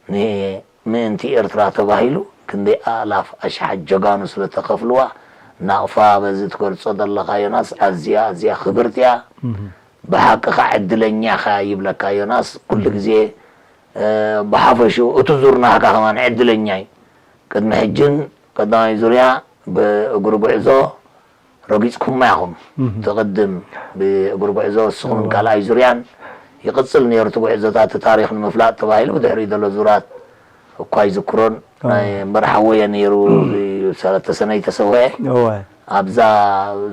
ን-፣ ምእንቲ ኤርትራ ተባሂሉ ክንደይ ኣእላፍ ኣሽሓት ጀጋኑ ስለ ተኸፍልዋ፣ ናቕፋ በዚ ትገልጾ ዘለኻ ዮናስ፣ ኣዝያ፣ ኣዝያ ክብርቲ እያ። ብሓቂ ኸዓ ዕድለኛ ኢኻ ይብለካ ዮናስ። ኩሉ ግዜ፣ እ፣ ብሓፈሽኡ እቲ ዙር ናህካ ከማን ዕድለኛ እዩ። ቅድሚ ሕጅን ቀዳማይ ዙርያ ብእግሪ ጉዕዞ ረጊጽኩማ ኢኹም። ትቕድም ብእግሪ ጉዕዞ፣ ንስኹም ካልኣይ ዙርያን ይቕጽል ነይሩ እቲ ጉዕዞታት፣ እቲ ታሪኽ ንምፍላጥ ተባሂሉ ብድሕሪኡ ዘሎ ዙራት እኳ ኣይዝክሮን። ናይ መርሓ ወየ ነይሩ፣ ሰለስተ ሰነ ተሰውአ። ኣብዛ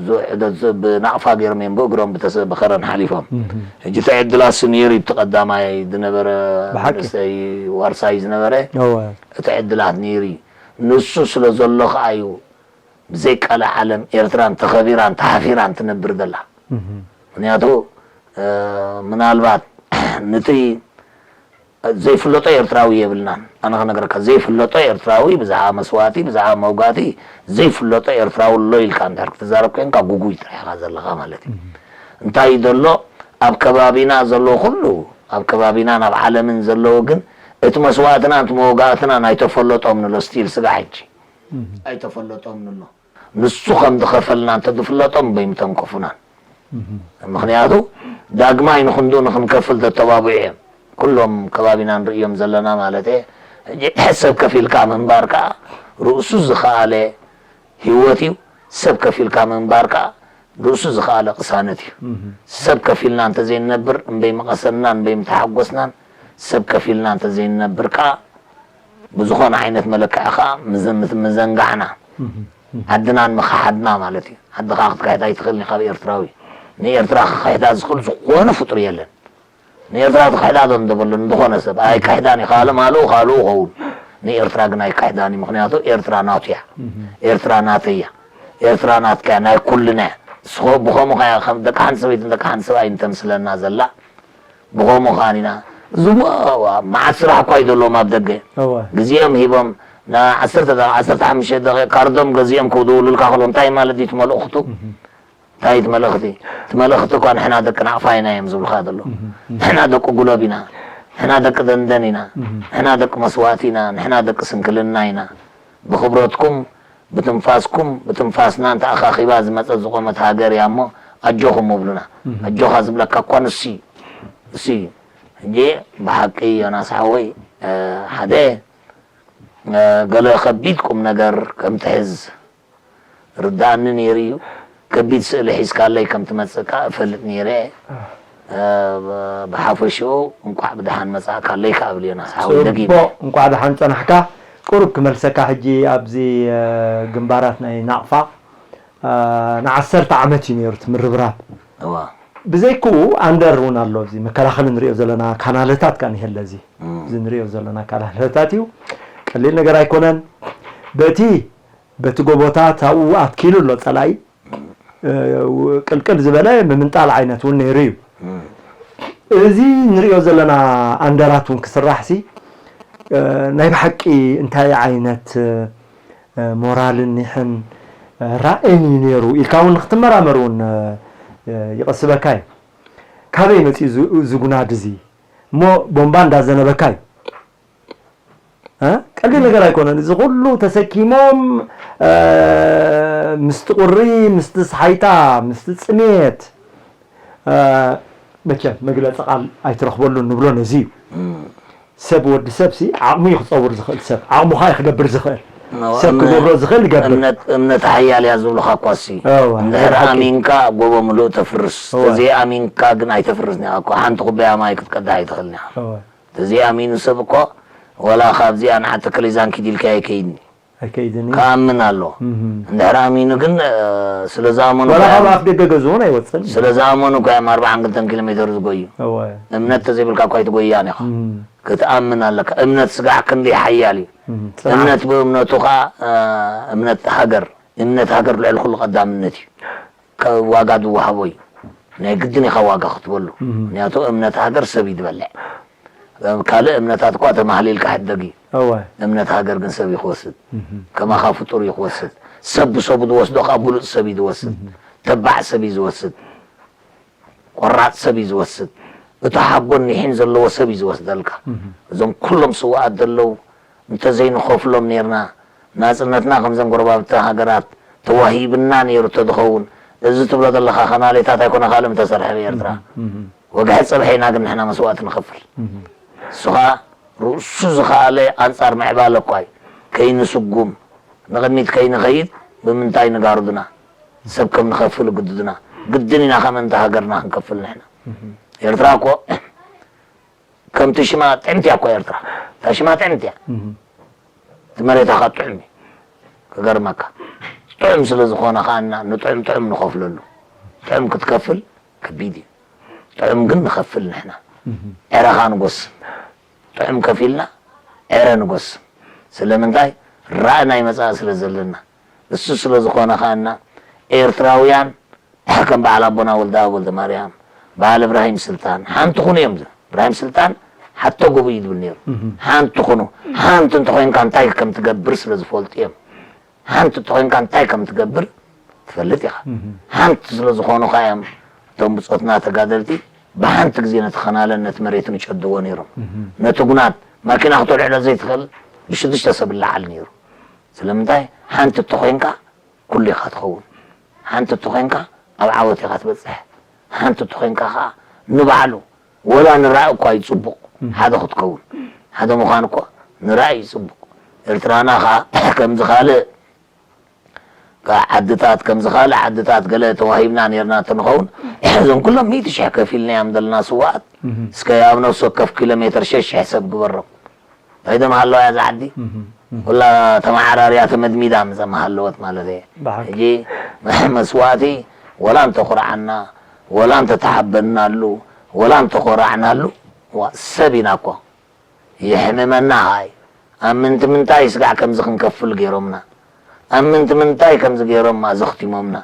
ዙ-፣ ዕደት ዝ-፣ ብናቕፋ ገይሮም እዮም ብእግሮም ብተሰ-፣ ብኸረን ሓሊፎም። ሕጂ እቲ ዕድላትሲ ነይሩ እዩ፣ እቲ ቀዳማይ ዝነበረ ብሓቂ። መንእሰይ ዋርሳይ ዝነበረ እወ። እቲ ዕድላት ነይሩ እዩ። ንሱ ስለ ዘሎ ኸዓ እዩ ብዘይ ቀልዓለም ኤርትራን ተኸቢራን ተሓፊራን ትነብር ዘላ። ምኽንያቱ፣ እ፣ ምናልባት ንቲ ዘይፍለጦ ኤርትራዊ የብልናን። ኣነ ክነግረካ፣ ዘይፍለጦ ኤርትራዊ፣ ብዛዕባ መስዋእቲ፣ ብዛዕባ መውጋእቲ ዘይፍለጦ ኤርትራዊ ኣሎ ኢልካ እንድሕር ክትዛረብ ኮይንካ፣ ጉጉይ ጥራሕ ኢኻ ዘለኻ ማለት እዩ። እንታይ እዩ ዘሎ? ኣብ ከባቢና ዘሎ ኩሉ፣ ኣብ ከባቢናን ኣብ ዓለምን ዘለዉ ግን፣ እቲ መስዋእትናን እቲ መውጋእትናን ኣይተፈለጦምን ኣሎ፣ ስቲል ስጋዕ ሕጂ። ኣይተፈለጦምን ኣሎ። ንሱ ከም ዝኸፈልና እንተዝፍለጦም በይምተንከፉናን። ምኽንያቱ ዳግማይ ንኽንድኡ ንኽንከፍል ተተባብዑ እዮም። ኩሎም ከባቢና ንርእዮም ዘለና ማለት እየ። ሕጂ ሰብ ከፊልካ ምንባር ከኣ ርእሱ ዝኸኣለ ህይወት እዩ። ሰብ ከፊልካ ምንባር ከኣ ርእሱ ዝኸኣለ ቅሳነት እዩ። ሰብ ከፊልና እንተዘይንነብር፣ እምበይ መቐሰንናን እምበይ ምተሓጎስናን፣ ሰብ ከፊልና እንተዘይንነብር ከኣ ብዝኾነ ዓይነት መለክዒ ከኣ ምዘ-፣ ምት-፣ ምዘንጋዕና፣ ዓድና ንምኽሓድና ማለት እዩ። ዓድኻ ክትክሕድ ኣይትኽእልን ኢኻ ብኤርትራዊ። ንኤርትራ ክኽሕዳ ዝኽእል ዝኾነ ፍጡር የለን። ንኤርትራ ትኽሕዳ ዶ እንተበሎ፣ ንዝኾነ ሰብ ኣይክሕዳን እዩ። ካልእ ማልኡ ካልኡ ኸውን። ንኤርትራ ግን ኣይክሕዳን እዩ። ምኽንያቱ ኤርትራ ናቱ እያ። ኤርትራ ናተይ እያ። ኤርትራ ናትካ እያ፣ ናይ ኩልና እያ። ንስኹ ብኸምኡ ኸኣ ከም ደቂ ሓንቲ ሰበይትን ደቂ ሓንቲ ሰብኣይን ተምስለና ዘላ። ብኸምኡ ኸኣ ኢና። እዞም መዓት ስራሕ እኳ እዩ ዘለዎም ኣብ ደገ። እወ። ግዜኦም ሂቦም፣ ን ዓሰርተ ደቂቕ፣ ዓሰርተ ሓሙሽተ ደቂቕ ካርዶም ገዚኦም ክድውሉልካ ከለዉ፣ እንታይ ማለት እዩ እቲ መልእኽቱ? እንታይ እቲ መልእኽቲ? እቲ መልእኽቲ እኳ ንሕና ደቂ ናቕፋ ኢና እዮም ዝብሉኻ ዘለዉ። ንሕና ደቂ ጉለብ ኢና። ንሕና ደቂ ደንደን ኢና። ንሕና ደቂ መስዋእቲ ኢና። ንሕና ደቂ ስንክልና ኢና። ብኽብረትኩም፣ ብትንፋስኩም፣ ብትንፋስናን ተኣኻኺባ ዝመጸት ዝቖመት ሃገር እያ እሞ፣ ኣጆኹም እብሉና። ኣጆኻ ዝብለካ እኳ ንሱ እዩ። ንሱ እዩ። ሕጂ ብሓቂ ዮናስ ሓወይ፣ እ፣ ሓደ፣ እ፣ ገለ ከቢድ ቁም ነገር ከም ትሕዝ ርድኣኒ ነይሩ እዩ። ከቢድ ስእሊ ሒዝካለይ ከም ትመጽእ ከኣ እፈልጥ ነይረ። እ፣ ብ-፣ ብሓፈሽኡ እንቋዕ ብደሓን መጻእካለይ ከኣ እብል ዮናስ ሓወይ ደጊመ። ጽቡቕ፣ እንቋዕ ደሓን ጸናሕካ። ቁሩብ ክመልሰካ ሕጂ ኣብዚ፣ እ፣ ግንባራት ናይ ናቕፋ፣ እ፣ ንዓሰርተ ዓመት እዩ ነይሩ እቲ ምርብራብ። እዋ። ብዘይክኡ ኣንደር እውን ኣሎ፣ እዚ መከላኸሊ ንሪኦ ዘለና ካናለታት ከኣ እኒሀለ፣ እዚ፣ እም። እዚ ንሪኦ ዘለና ካናለታት እዩ። ቀሊል ነገር ኣይኮነን። በቲ፣ በቲ ጎቦታት ኣብኡ ኣትኪሉ ኣሎ ጸላኢ። እ፣ ቅልቅል ዝበለ ምምንጣል ዓይነት እውን ነይሩ እዩ። እም። እዚ ንሪኦ ዘለና ኣንደራት እውን ክስራሕሲ፣ እ፣ ናይ ብሓቂ እንታይ ዓይነት፣ እ፣ ሞራልን ኒሕን፣ እ፣ ራእይን እዩ ነይሩ ኢልካ እውን ንክትመራመር እውን፣ እ፣ ይቐስበካ እዩ። ካበይ መፂኡ እዚ፣ እዚ ጉናድ እዚ? እሞ ቦምባ እንዳዘነበካ እዩ። እ? ቀሊል ነገር ኣይኮነን። እዚ ኩሉ ተሰኪሞም፣ እ፣ ምስቲ ቁሪ፣ ምስቲ ስሓይታ፣ ምስቲ ጽሜት፣ እ፣ መቸም መግለጺ ቃል ኣይትረኽበሉን ንብሎ ነዚ እዩ። እም። ሰብ፣ ወዲ ሰብ ሲ ዓቕሙ እዩ ክጸውር ዝኽእል ሰብ። ዓቕሙ ኸኣ እዩ ክገብር ዝኽእል። እወ፣ ሰብ እምነ-፣ ክገብሮ ዝኽእል ይገብር። እምነት፣ እምነት ሓያል እያ ዝብሉኻ እኳ ሲ። እወ፣ እንድሕር ናይ ብሓቂ። ኣሚንካ ጎቦ ምሉእ ተፍርስ። እወ። ተዘይኣሚንካ ግን ኣይተፍርስን ኢኻ እኮ። ሓንቲ ኩባያ ማይ ክትቀድሕ ኣይትኽእልን ኢኻ። እወ። ተዘይኣሚኑ ሰብ እኮ ዋላ ካብዚኣ ንዓዲ ተከለ ዛን ኪድ ኢልካ ኣይከይድን እዩ። ኣይከይድን እዩ። ክኣምን ኣለዎ። እም። እንድሕር ኣሚኑ ግን፣ እ፣ ስለ ዝኣመኑ ዋላ እኮ ካብ እዮም፣ ኣፍ ደገ ገዝኡ እውን ኣይወፅእን እዩ። ስለ ዝኣመኑ እኮ እዮም ኣርብዓን ክልተን ኪሎ ሜተር ዝጎዩ። እወ። እምነት ተዘይብልካ እኮ ኣይትጎያን ኢኻ። እም። ክትኣምን ኣለካ። እምነት ስጋዕ ክንደይ ሓያል እዩ። እም፣ ጽንዓት። እምነት ብእምነቱ ኸዓ፣ እ፣ እምነት ሃገር፣ እምነት ሃገር ልዕሊ ኩሉ ቀዳምነት እዩ። ከ-፣ ዋጋ ዝወሃቦ እዩ። ናይ ግድን ኢኻ ዋጋ ክትበሉ። ምክንያቱ እምነት ሃገር ሰብ እዩ ዝበልዕ። ካልእ እምነታት እኳ ተማህሊልካ ሕደግ እዩ። እምነት ሃገር ግን ሰብ እዩ ክወስድ። ከማኻ ፍጡር እዩ ክወስድ። ሰብ ብሰቡ ዝወስዶ ከዓ ብሉፅ ሰብ እዩ ዝወስድ። ተባዕ ሰብ እዩ ዝወስድ። ቆራፅ ሰብ እዩ ዝወስድ። እቲ ሓቦን ኒሒን ዘለዎ ሰብ እዩ ዝወስደልካ። እዞም ኩሎም ስውኣት ዘለዉ እንተዘይንኸፍሎም ነይርና፣ ናጽነትና ከምዘን ጎረባብቲ ሃገራት ተዋሂብና ነይሩ እንተዝኸውን፣ እዚ ትብሎ ዘለኻ ከማሌታት ኣይኮነ ካልእ ምተሰርሐ ብኤርትራ። ወግሐ ጸብሐ ኢና ግን ንሕና መስዋእቲ ንኸፍል። እሱ ኸኣ ርእሱ ዝኸኣለ ኣንጻር ምዕባለ እኳ እዩ። ከይንስጉም፣ ንቕድሚት ከይንኸይድ ብምንታይ ንጋርዱና ሰብ ከም ንኸፍል ግድዱና። ግድን ኢና ከም እንተ ሃገርና ክንከፍል ንሕና። ኤርትራ እኮ ከምቲ ሽማ ጥዕምቲ እያ እኮ ኤርትራ። እታ ሽማ ጥዕምቲ እያ። እቲ መሬታ ኸዓ ጥዑም እዩ። ክገርመካ። ጥዑም ስለ ዝኾነ ኸዓ እና ንጥዑም ጥዑም ንኸፍለሉ። ጥዑም ክትከፍል ከቢድ እዩ። ጥዑም ግን ንኸፍል ንሕና። ዕረኻ ንጎስም። ጥዑም ከፊልና ዕረ ንጎስም። ስለምንታይ? ራእይ ናይ መጻኢ ስለ ዘለና። እሱ ስለ ዝኾነ ኸዓ እና ኤርትራውያን ከም በዓል ኣቦና ወልደኣብ ወልደማርያም፣ በዓል እብራሂም ስልጣን፣ ሓንቲ ኩኑ እዮም ዝብሉ። እብራሂም ስልጣን ሓቶ ጎቦ እዩ ዝብል ነይሩ። ሓንቲ ኩኑ፣ ሓንቲ እንተኾይንካ እንታይ ከም ትገብር ስለ ዝፈልጡ እዮም። ሓንቲ እንተኾይንካ እንታይ ከም ትገብር ትፈልጥ ኢኻ። ሓንቲ ስለ ዝኾኑ ኸዓ እዮም እቶም ብጾትና ተጋደልቲ ብሓንቲ ግዜ ነቲ ኸናለን ነቲ መሬትን ይጨድዎ ነይሮም። ነቲ ጉናድ ማኪና ክተልዕሎ ዘይትኽእል ብሽዱሽተ ሰብ ይለዓል ነይሩ። ስለምንታይ? ሓንቲ እንተኾይንካ ኩሉ ኢኻ ትኸውን። ሓንቲ እንተኾይንካ ኣብ ዓወት ኢኻ ትበጽሕ። ሓንቲ እንተኾይንካ ኸዓ ንባዕሉ ወላ ንራእ እኳ እዩ ጽቡቕ ሓደ ክትከውን። ሓደ ምዃን እኮ ንራእ እዩ ጽቡቕ። ኤርትራና ኸዓ ከምዚ ካልእ ከ ዓድታት ከምዚ ካልእ ዓድታት ገለ ተዋሂብና ነይርና እንተንኸውን እዞም ኩሎም ሚእቲ ሽሕ ከፊልናዮም ዘለና ስዋኣት እስከ ኣብ ነፍሲ ወከፍ ኪሎ ሜትር ሸሽ ሽሕ ሰብ ግበሮም። እንታይ ደም ሃለዋ እያ እዛ ዓዲ? ኩላ ተመዓራርያ ተመድሚዳ ምጸ ምሃለወት ማለት እየ። ብሓቂ። ሕጂ መስዋእቲ ወላ እንተኹርዓና ወላ እንተተሓበንናሉ ወላ እንተኾራዕናሉ ዋ፣ ሰብ ኢና እኮ። የሕምመና ሃይ። ኣብ ምንቲ ምንታይ ስጋዕ ከምዚ ክንከፍል ገይሮምና? ኣብ ምንቲ ምንታይ ከምዚ ገይሮም ኣዘኽቲሞምና?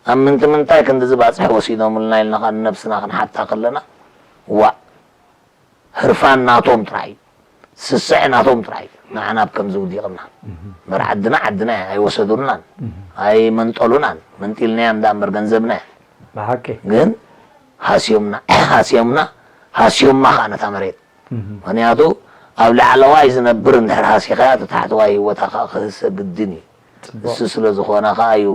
ኣብ ምንቲ ምንታይ ክንድዚ ባጽሕ ወሲዶምልና ኢልና ኸኣ ንነብስና ክንሓታ ከለና፣ ዋእ፣ ህርፋን ናቶም ጥራይ እዩ። ስስዐ ናቶም ጥራይ እዩ። ንዓና ኣብ ከምዚ ውዲቕና። እምበር ዓድና ዓድና እያ፣ ኣይወሰዱልናን፣ ኣይመንጠሉናን። መንጢልናያ እንዳ እምበር ገንዘብና እያ። ብሓቂ። ግን ሃስዮምና፣ ሃስዮምና፣ ሃስዮማ ኸኣ ነታ መሬት። ምኽንያቱ ኣብ ላዕለዋይ ዝነብር እንድሕር ሃሲኻያ፣ እቲ ታሕተዋይ ህይወታ ኸኣ ክህሰ ግድን እዩ። ጽቡቕ። እሱ ስለ ዝኾነ ኸኣ እዩ፣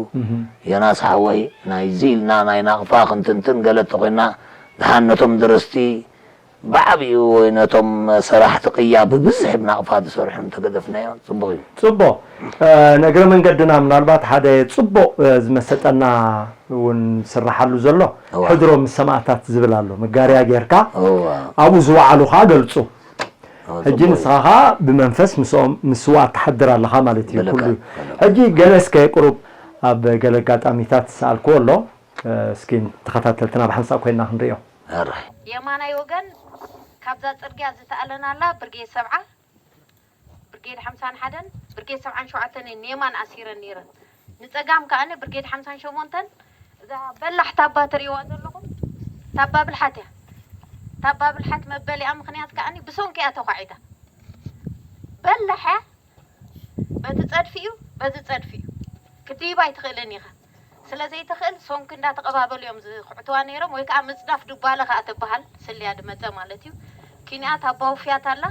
ዮናስ ሓወይ፣ ናይዚ ኢልና ናይ ናቕፋ ክንትንትን ገለ እንተኾይንና፣ ደሓን ነቶም ደረስቲ ብዓቢኡ ወይ ነቶም ሰራሕቲ ቅያ ብብዝሒ ብናቕፋ ዝሰርሑ እንተገደፍናዮ ጽቡቕ እዩ። ጽቡቕ። እ፣ ንእግረ መንገድና ምናልባት ሓደ ጽቡቕ፣ እ፣ ዝመሰጠና እውን ዝስርሓሉ ዘሎ እዋ። ሕድሮ ምስ ሰማእታት ዝብል ኣሎ። መጋርያ ጌርካ እዋ። ኣብኡ ዝወዓሉ ኸኣ ገልጹ። እዋ፣ ሕጂ ጽቡቕ እዩ። ንስኻ ኸኣ ብመንፈስ ምስኦም፣ ምስ ስውኣት ትሓድር ኣለኻ ማለት እዩ። ብልክዕ፣ ኩሉ እዩ። ብልክዕ። ሕጂ ገለ እስከ ቁሩብ ኣብ ገለ ኣጋጣሚታት ዝሰኣልክዎ ኣሎ። እ፣ እስኪ ተኸታተልትና ብሓንሳእ ኮይንና ክንርእዮ። ኣረ። የማናይ ወገን ካብዛ ጽርግያ ዝተኣለናላ ብርጌድ ሰብዓ፣ ብርጌድ ሓምሳን ሓደን ብርጌድ ሰብዓን ሸውዓተን እየን ንየማን ኣሲረን ነይረን። ንጸጋም ከኣኒ ብርጌድ ሓምሳን ሸሞንተን እዛ በላሕ ታባ ትርእይዋ ዘለኹም ታባ ብልሓት እያ። ታባ ብልሓት መበሊኣ ምኽንያት ከኣኒ ብሰንኪ እያ ተዃዒታ። በላሕ እያ። በቲ ጸድፊ እዩ፣ በዚ ጸድፊ እዩ። ክትድይባ ኣይትኽእልን ኢኻ። ስለ ዘይትኽእል ሶንክ እንዳተቐባበሉ እዮም ዝኹዕትዋ ነይሮም፣ ወይ ከዓ ምጽዳፍ ዱባለ ከዓ ትበሃል፣ ስልያ ድመጸ ማለት እዩ። ኪንኣ ታባዊ ፍያት ኣላ፣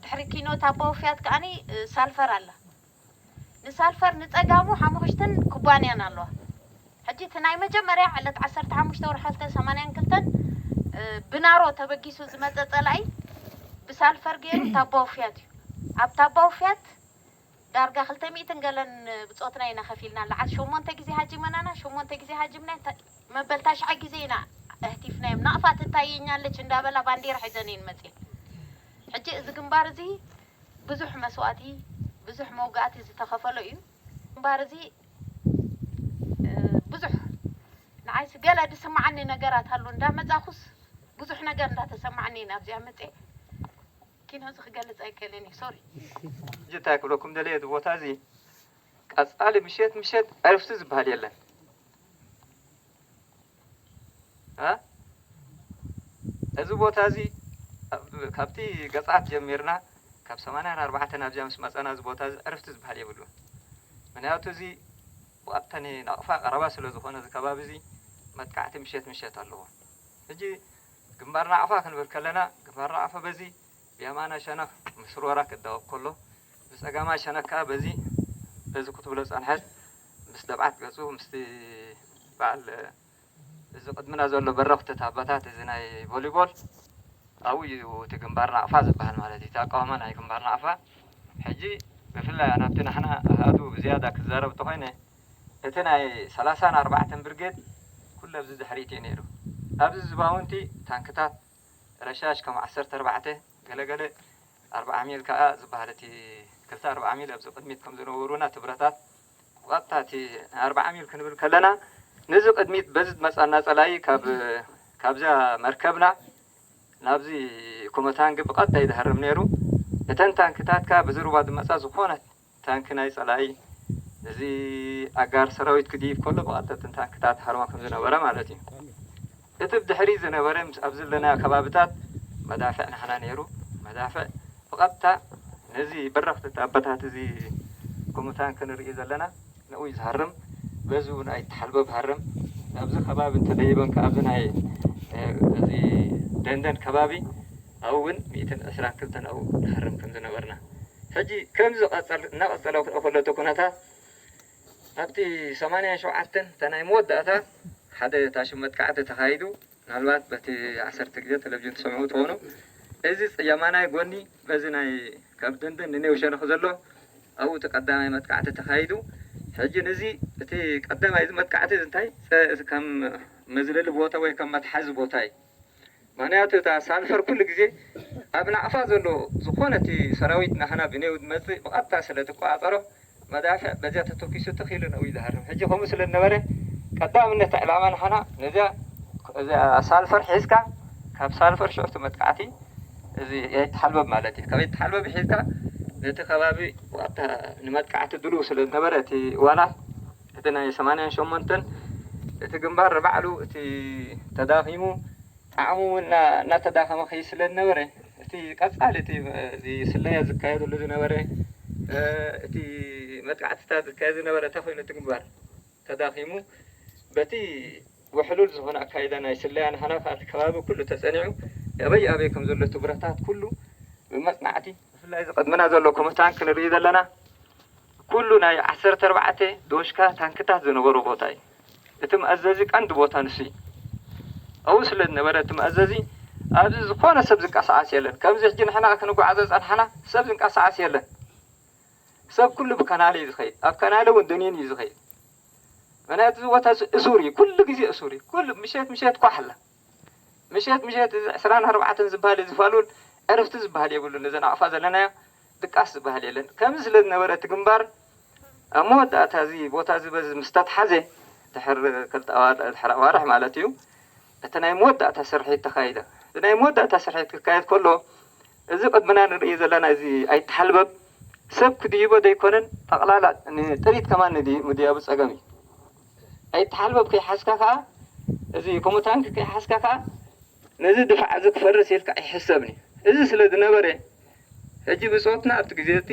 ድሕሪ ኪኖ ታባዊ ፍያት ከዓኒ፣ እ፣ ሳልፈር ኣላ። ንሳልፈር ንጸጋሙ ሓሙኽሽትን ኩባንያን ኣለዋ። ሕጂ እቲ ናይ መጀመርያ ዕለት ዓሰርተ ሓሙሽተ ወርሒ ክልተ ሰማንያን ክልተን፣ እ፣ ብናሮ ተበጊሱ ዝመጸ ጸላኢ ብሳልፈር ገይሩ ታባዊ ፍያት እዩ። ኣብ ታባዊ ፍያት ዳርጋ ክልተ ሚእትን ገለን ብጾትና ኢና ከፊልና። ለዓል ሸሞንተ ግዜ ሃጂመናና፣ ሸሞንተ ግዜ ሃጂምና፣ እንተ-፣ መበል ታሽዓ ግዜ ኢና ኣህቲፍናዮም። ናቕፋ ትታየኛለች እንዳበላ ባንዲራ ሒዘን እየን መጺኤን። ሕጂ እዚ ግንባር እዚ ብዙሕ መስዋእቲ፣ ብዙሕ መውጋእቲ ዝተኸፈሎ እዩ። ግንባር እዚ፣ እ፣ ብዙሕ ንዓይስ ገለ ዝስምዓኒ ነገራት ኣሎ። እንዳመጻኹስ ብዙሕ ነገር እንዳተሰማዓኒ ኢና ኣብዚኣ መጺኤ። ኪኖ እዚ ክገልጽ ኣይክእልን እዩ፣ ሶሪ። ሕጂ እንታይ ክብለኩም ደልየ፣ እዚ ቦታ እዚ ቀጻሊ ምሸት ምሸት ዕርፍቲ ዝበሃል የለን። እ? እዚ ቦታ እዚ ኣብ-፣ ካብቲ ገጻት ጀሚርና ካብ ሰማንያን ኣርባዕተን ኣብዚኣ ምስ መጸና እዚ ቦታ እዚ ዕርፍቲ ዝበሃል የብሉን። ምኽንያቱ እዚ ብቐጥታ ንናቕፋ ቀረባ ስለ ዝኾነ እዚ ከባቢ እዚ መጥቃዕቲ ምሸት ምሸት ኣለዎ። ሕጂ ግንባር ናቕፋ ክንብል ከለና ግንባር ናቕፋ በዚ ብየማናይ ሸነኽ ምስ ሮራ ክዳወብ ከሎ ብጸጋማይ ሸነኽ ከኣ በዚ በዚ ክትብሎ ጸንሐት ምስ ደብዓት ገጹ ምስቲ በዓል እዚ ቅድምና ዘሎ በረኽቲ ኣቦታት እዚ ናይ ቮሊቦል ኣብኡ እዩ እቲ ግንባር ናቕፋ ዝበሃል ማለት እዩ። እቲ ኣቃውማ ናይ ግንባር ናቕፋ ሕጂ ብፍላይ ናብቲ ናሕና ኣሃዱ ብዝያዳ ክዛረብ እንተኾይነ እቲ ናይ ሰላሳን ኣርባዕተን ብርጌድ ኩሉ ኣብዚ ድሕሪት እዩ ነይሩ። ኣብዚ ዝባውንቲ ታንክታት ረሻሽ ከም ዓሰርተ ኣርባዕተ ገለገለ ኣርብዓ ሚል ከኣ ዝበሃል እቲ ክልተ ኣርብዓ ሚል ኣብዚ ቅድሚት ከም ዝነበሩና እቲ ብረታት ብቐጥታ እቲ ኣርብዓ ሚል ክንብል ከለና ነዚ ቅድሚት በዚ ዝመጻና ጸላኢ ካብ ካብዛ መርከብና ናብዚ ኮመታንግ ብቐጥታ ይዝሃርም ነይሩ። እተን ታንክታት ከኣ ብዝሩባ ዝመጻ ዝኾነት ታንኪ ናይ ጸላኢ እዚ ኣጋር ሰራዊት ክድይብ ከሎ ብቐጥታ እተን ታንክታት ሃርማ ከም ዝነበረ ማለት እዩ። እቲ ብድሕሪ ዝነበረ ምስ ኣብ ዘለናዮ ከባብታት መዳፍዕ ናህና ነይሩ። መዳፍዕ ብቐጥታ ነዚ በረኽቲ ኣቦታት እዚ ኮመታንግ ክንርኢ ዘለና ንኡ እዩ ዝሃርም። በዚ እውን ኣይተሓልበብ ሃርም። ኣብዚ ከባቢ እንተደይበን ከኣ ኣብዚ ናይ፣ እ፣ እዚ ደንደን ከባቢ ኣብኡ እውን ሚእትን ዕስራን ክልተን ኣብኡ ንሃርም ከም ዝነበርና። ሕጂ ከምዚ ቀጸል-፣ እናቐጸለ ክልኦ ከሎ እቲ ኩነታት ኣብቲ ሰማንያን ሸውዓተን እታ ናይ መወዳእታ ሓደ ታሽም መጥቃዕቲ ተኻይዱ፣ ምናልባት በቲ ዓሰርተ ግዜ ቴሌቪዥን ትሰምዑ ትኾኑ። እዚ ጸ-፣ የማናይ ጎኒ በዚ ናይ ካብ ደንደን ንኔው ሸነኽ ዘሎ ኣብኡ እቲ ቀዳማይ መጥቃዕቲ ተኻይዱ። ሕጂ ነዚ እቲ ቀዳማይ እዚ መጥቃዕቲ እዚ እንታይ ጸ-፣ እዚ ከም መዝለሊ ቦታ ወይ ከም መትሓዚ ቦታ እዩ። ምኽንያቱ እታ ሳልፈር ኩሉ ግዜ ኣብ ናቕፋ ዘሎ ዝኾነ እቲ ሰራዊት ናህና ብኔው ዝመጽእ ብቐጥታ ስለ ዝቆጻጸሮ መዳፍዕ በዚያ ተተኪሱ ትኽ ኢሉ ንኡ ይዝሃርም። ሕጂ ከምኡ ስለ ዝነበረ ቀዳምነት ዕላማ ናህና ነዚያ እዚኣ ሳልፈር ሒዝካ ካብ ሳልፈር ሽዑ እቲ መጥቃዕቲ እዚ ኣይተሓልበብ ማለት እዩ። ካብ ኣይተሓልበብ ሒዝካ ነቲ ከባቢ ብቐጥታ ንመጥቃዕቲ ድሉው ስለ ዝነበረ እቲ ዋና እቲ ናይ ሰማንያን ሸሞንተን እቲ ግንባር ንባዕሉ እቲ ተዳኺሙ ዓቕሙ እውን እና-፣ እናተዳኸመ ከይድ ስለ ዝነበረ እቲ ቀጻሊ እቲ፣ እዚ ስለያ ዝካየደሉ ዝነበረ፣ እ፣ እቲ መጥቃዕትታት ዝካየድ ዝነበረ እንታይ ኮይኑ እቲ ግንባር ተዳኺሙ በቲ ውሕሉል ዝኾነ ኣካይዳ ናይ ስለያ ንሓና ከኣ እቲ ከባቢ ኩሉ ተጸኒዑ ኣበይ ኣበይ ከም ዘሎ እቲ ብረታት ኩሉ ብመጽናዕቲ ብፍላይ እዚ ቅድምና ዘሎ ኮመታንክ ክንርኢ ዘለና ኩሉ ናይ ዓሰርተ ኣርባዕተ ዶሽካ ታንክታት ዝነበሮ ቦታ እዩ። እቲ መኣዘዚ ቀንዲ ቦታ ንሱ እዩ። ኣብኡ ስለ ዝነበረ እቲ መኣዘዚ ኣብዚ ዝኾነ ሰብ ዝንቀሳቐስ የለን። ከምዚ ሕጂ ንሕና ክንጓዓዞ ዝጸንሓና ሰብ ዝንቀሳቐስ የለን። ሰብ ኩሉ ብከናለ እዩ ዝኸይድ። ኣብ ከናለ እውን ደኒኑ እዩ ዝኸይድ። ምኽንያቱ እዚ ቦታ እዚ እሱር እዩ። ኩሉ ግዜ እሱር እዩ። ኩሉ ምሸት ምሸት ኳሕ ኣላ። ምሸት ምሸት እዚ ዕስራን ኣርባዕተን ዝበሃል እዚ ፋሉል ዕርፍቲ ዝበሃል የብሉን። እዚ ናቕፋ ዘለናዮ ድቃስ ዝበሃል የለን። ከምዚ ስለ ዝነበረ እቲ ግንባር ኣብ መወዳእታ እዚ ቦታ እዚ በዚ ምስ ተትሓዘ ድሕር ክልተ ኣዋ-፣ ድሕር ኣዋርሕ ማለት እዩ። እቲ ናይ መወዳእታ ስርሒት ተኻይደ። እዚ ናይ መወዳእታ ስርሒት ክካየድ ከሎ እዚ ቅድምና ንርኢ ዘለና እዚ ኣይተሓልበብ ሰብ ክድይቦ ዘይኮነን ጠቕላላ ንጥሪት ከማን ንድይ-፣ ምድያቡ ጸገም እዩ። ኣይተሓልበብ ከይሓዝካ ከኣ እዚ ኮመታንክ ከይሓዝካ ከኣ ነዚ ድፋዕ እዚ ክፈርስ ኢልካ ኣይሕሰብን እዩ። እዚ ስለ ዝነበረ ሕጂ ብጾትና ኣብቲ ግዜ እቲ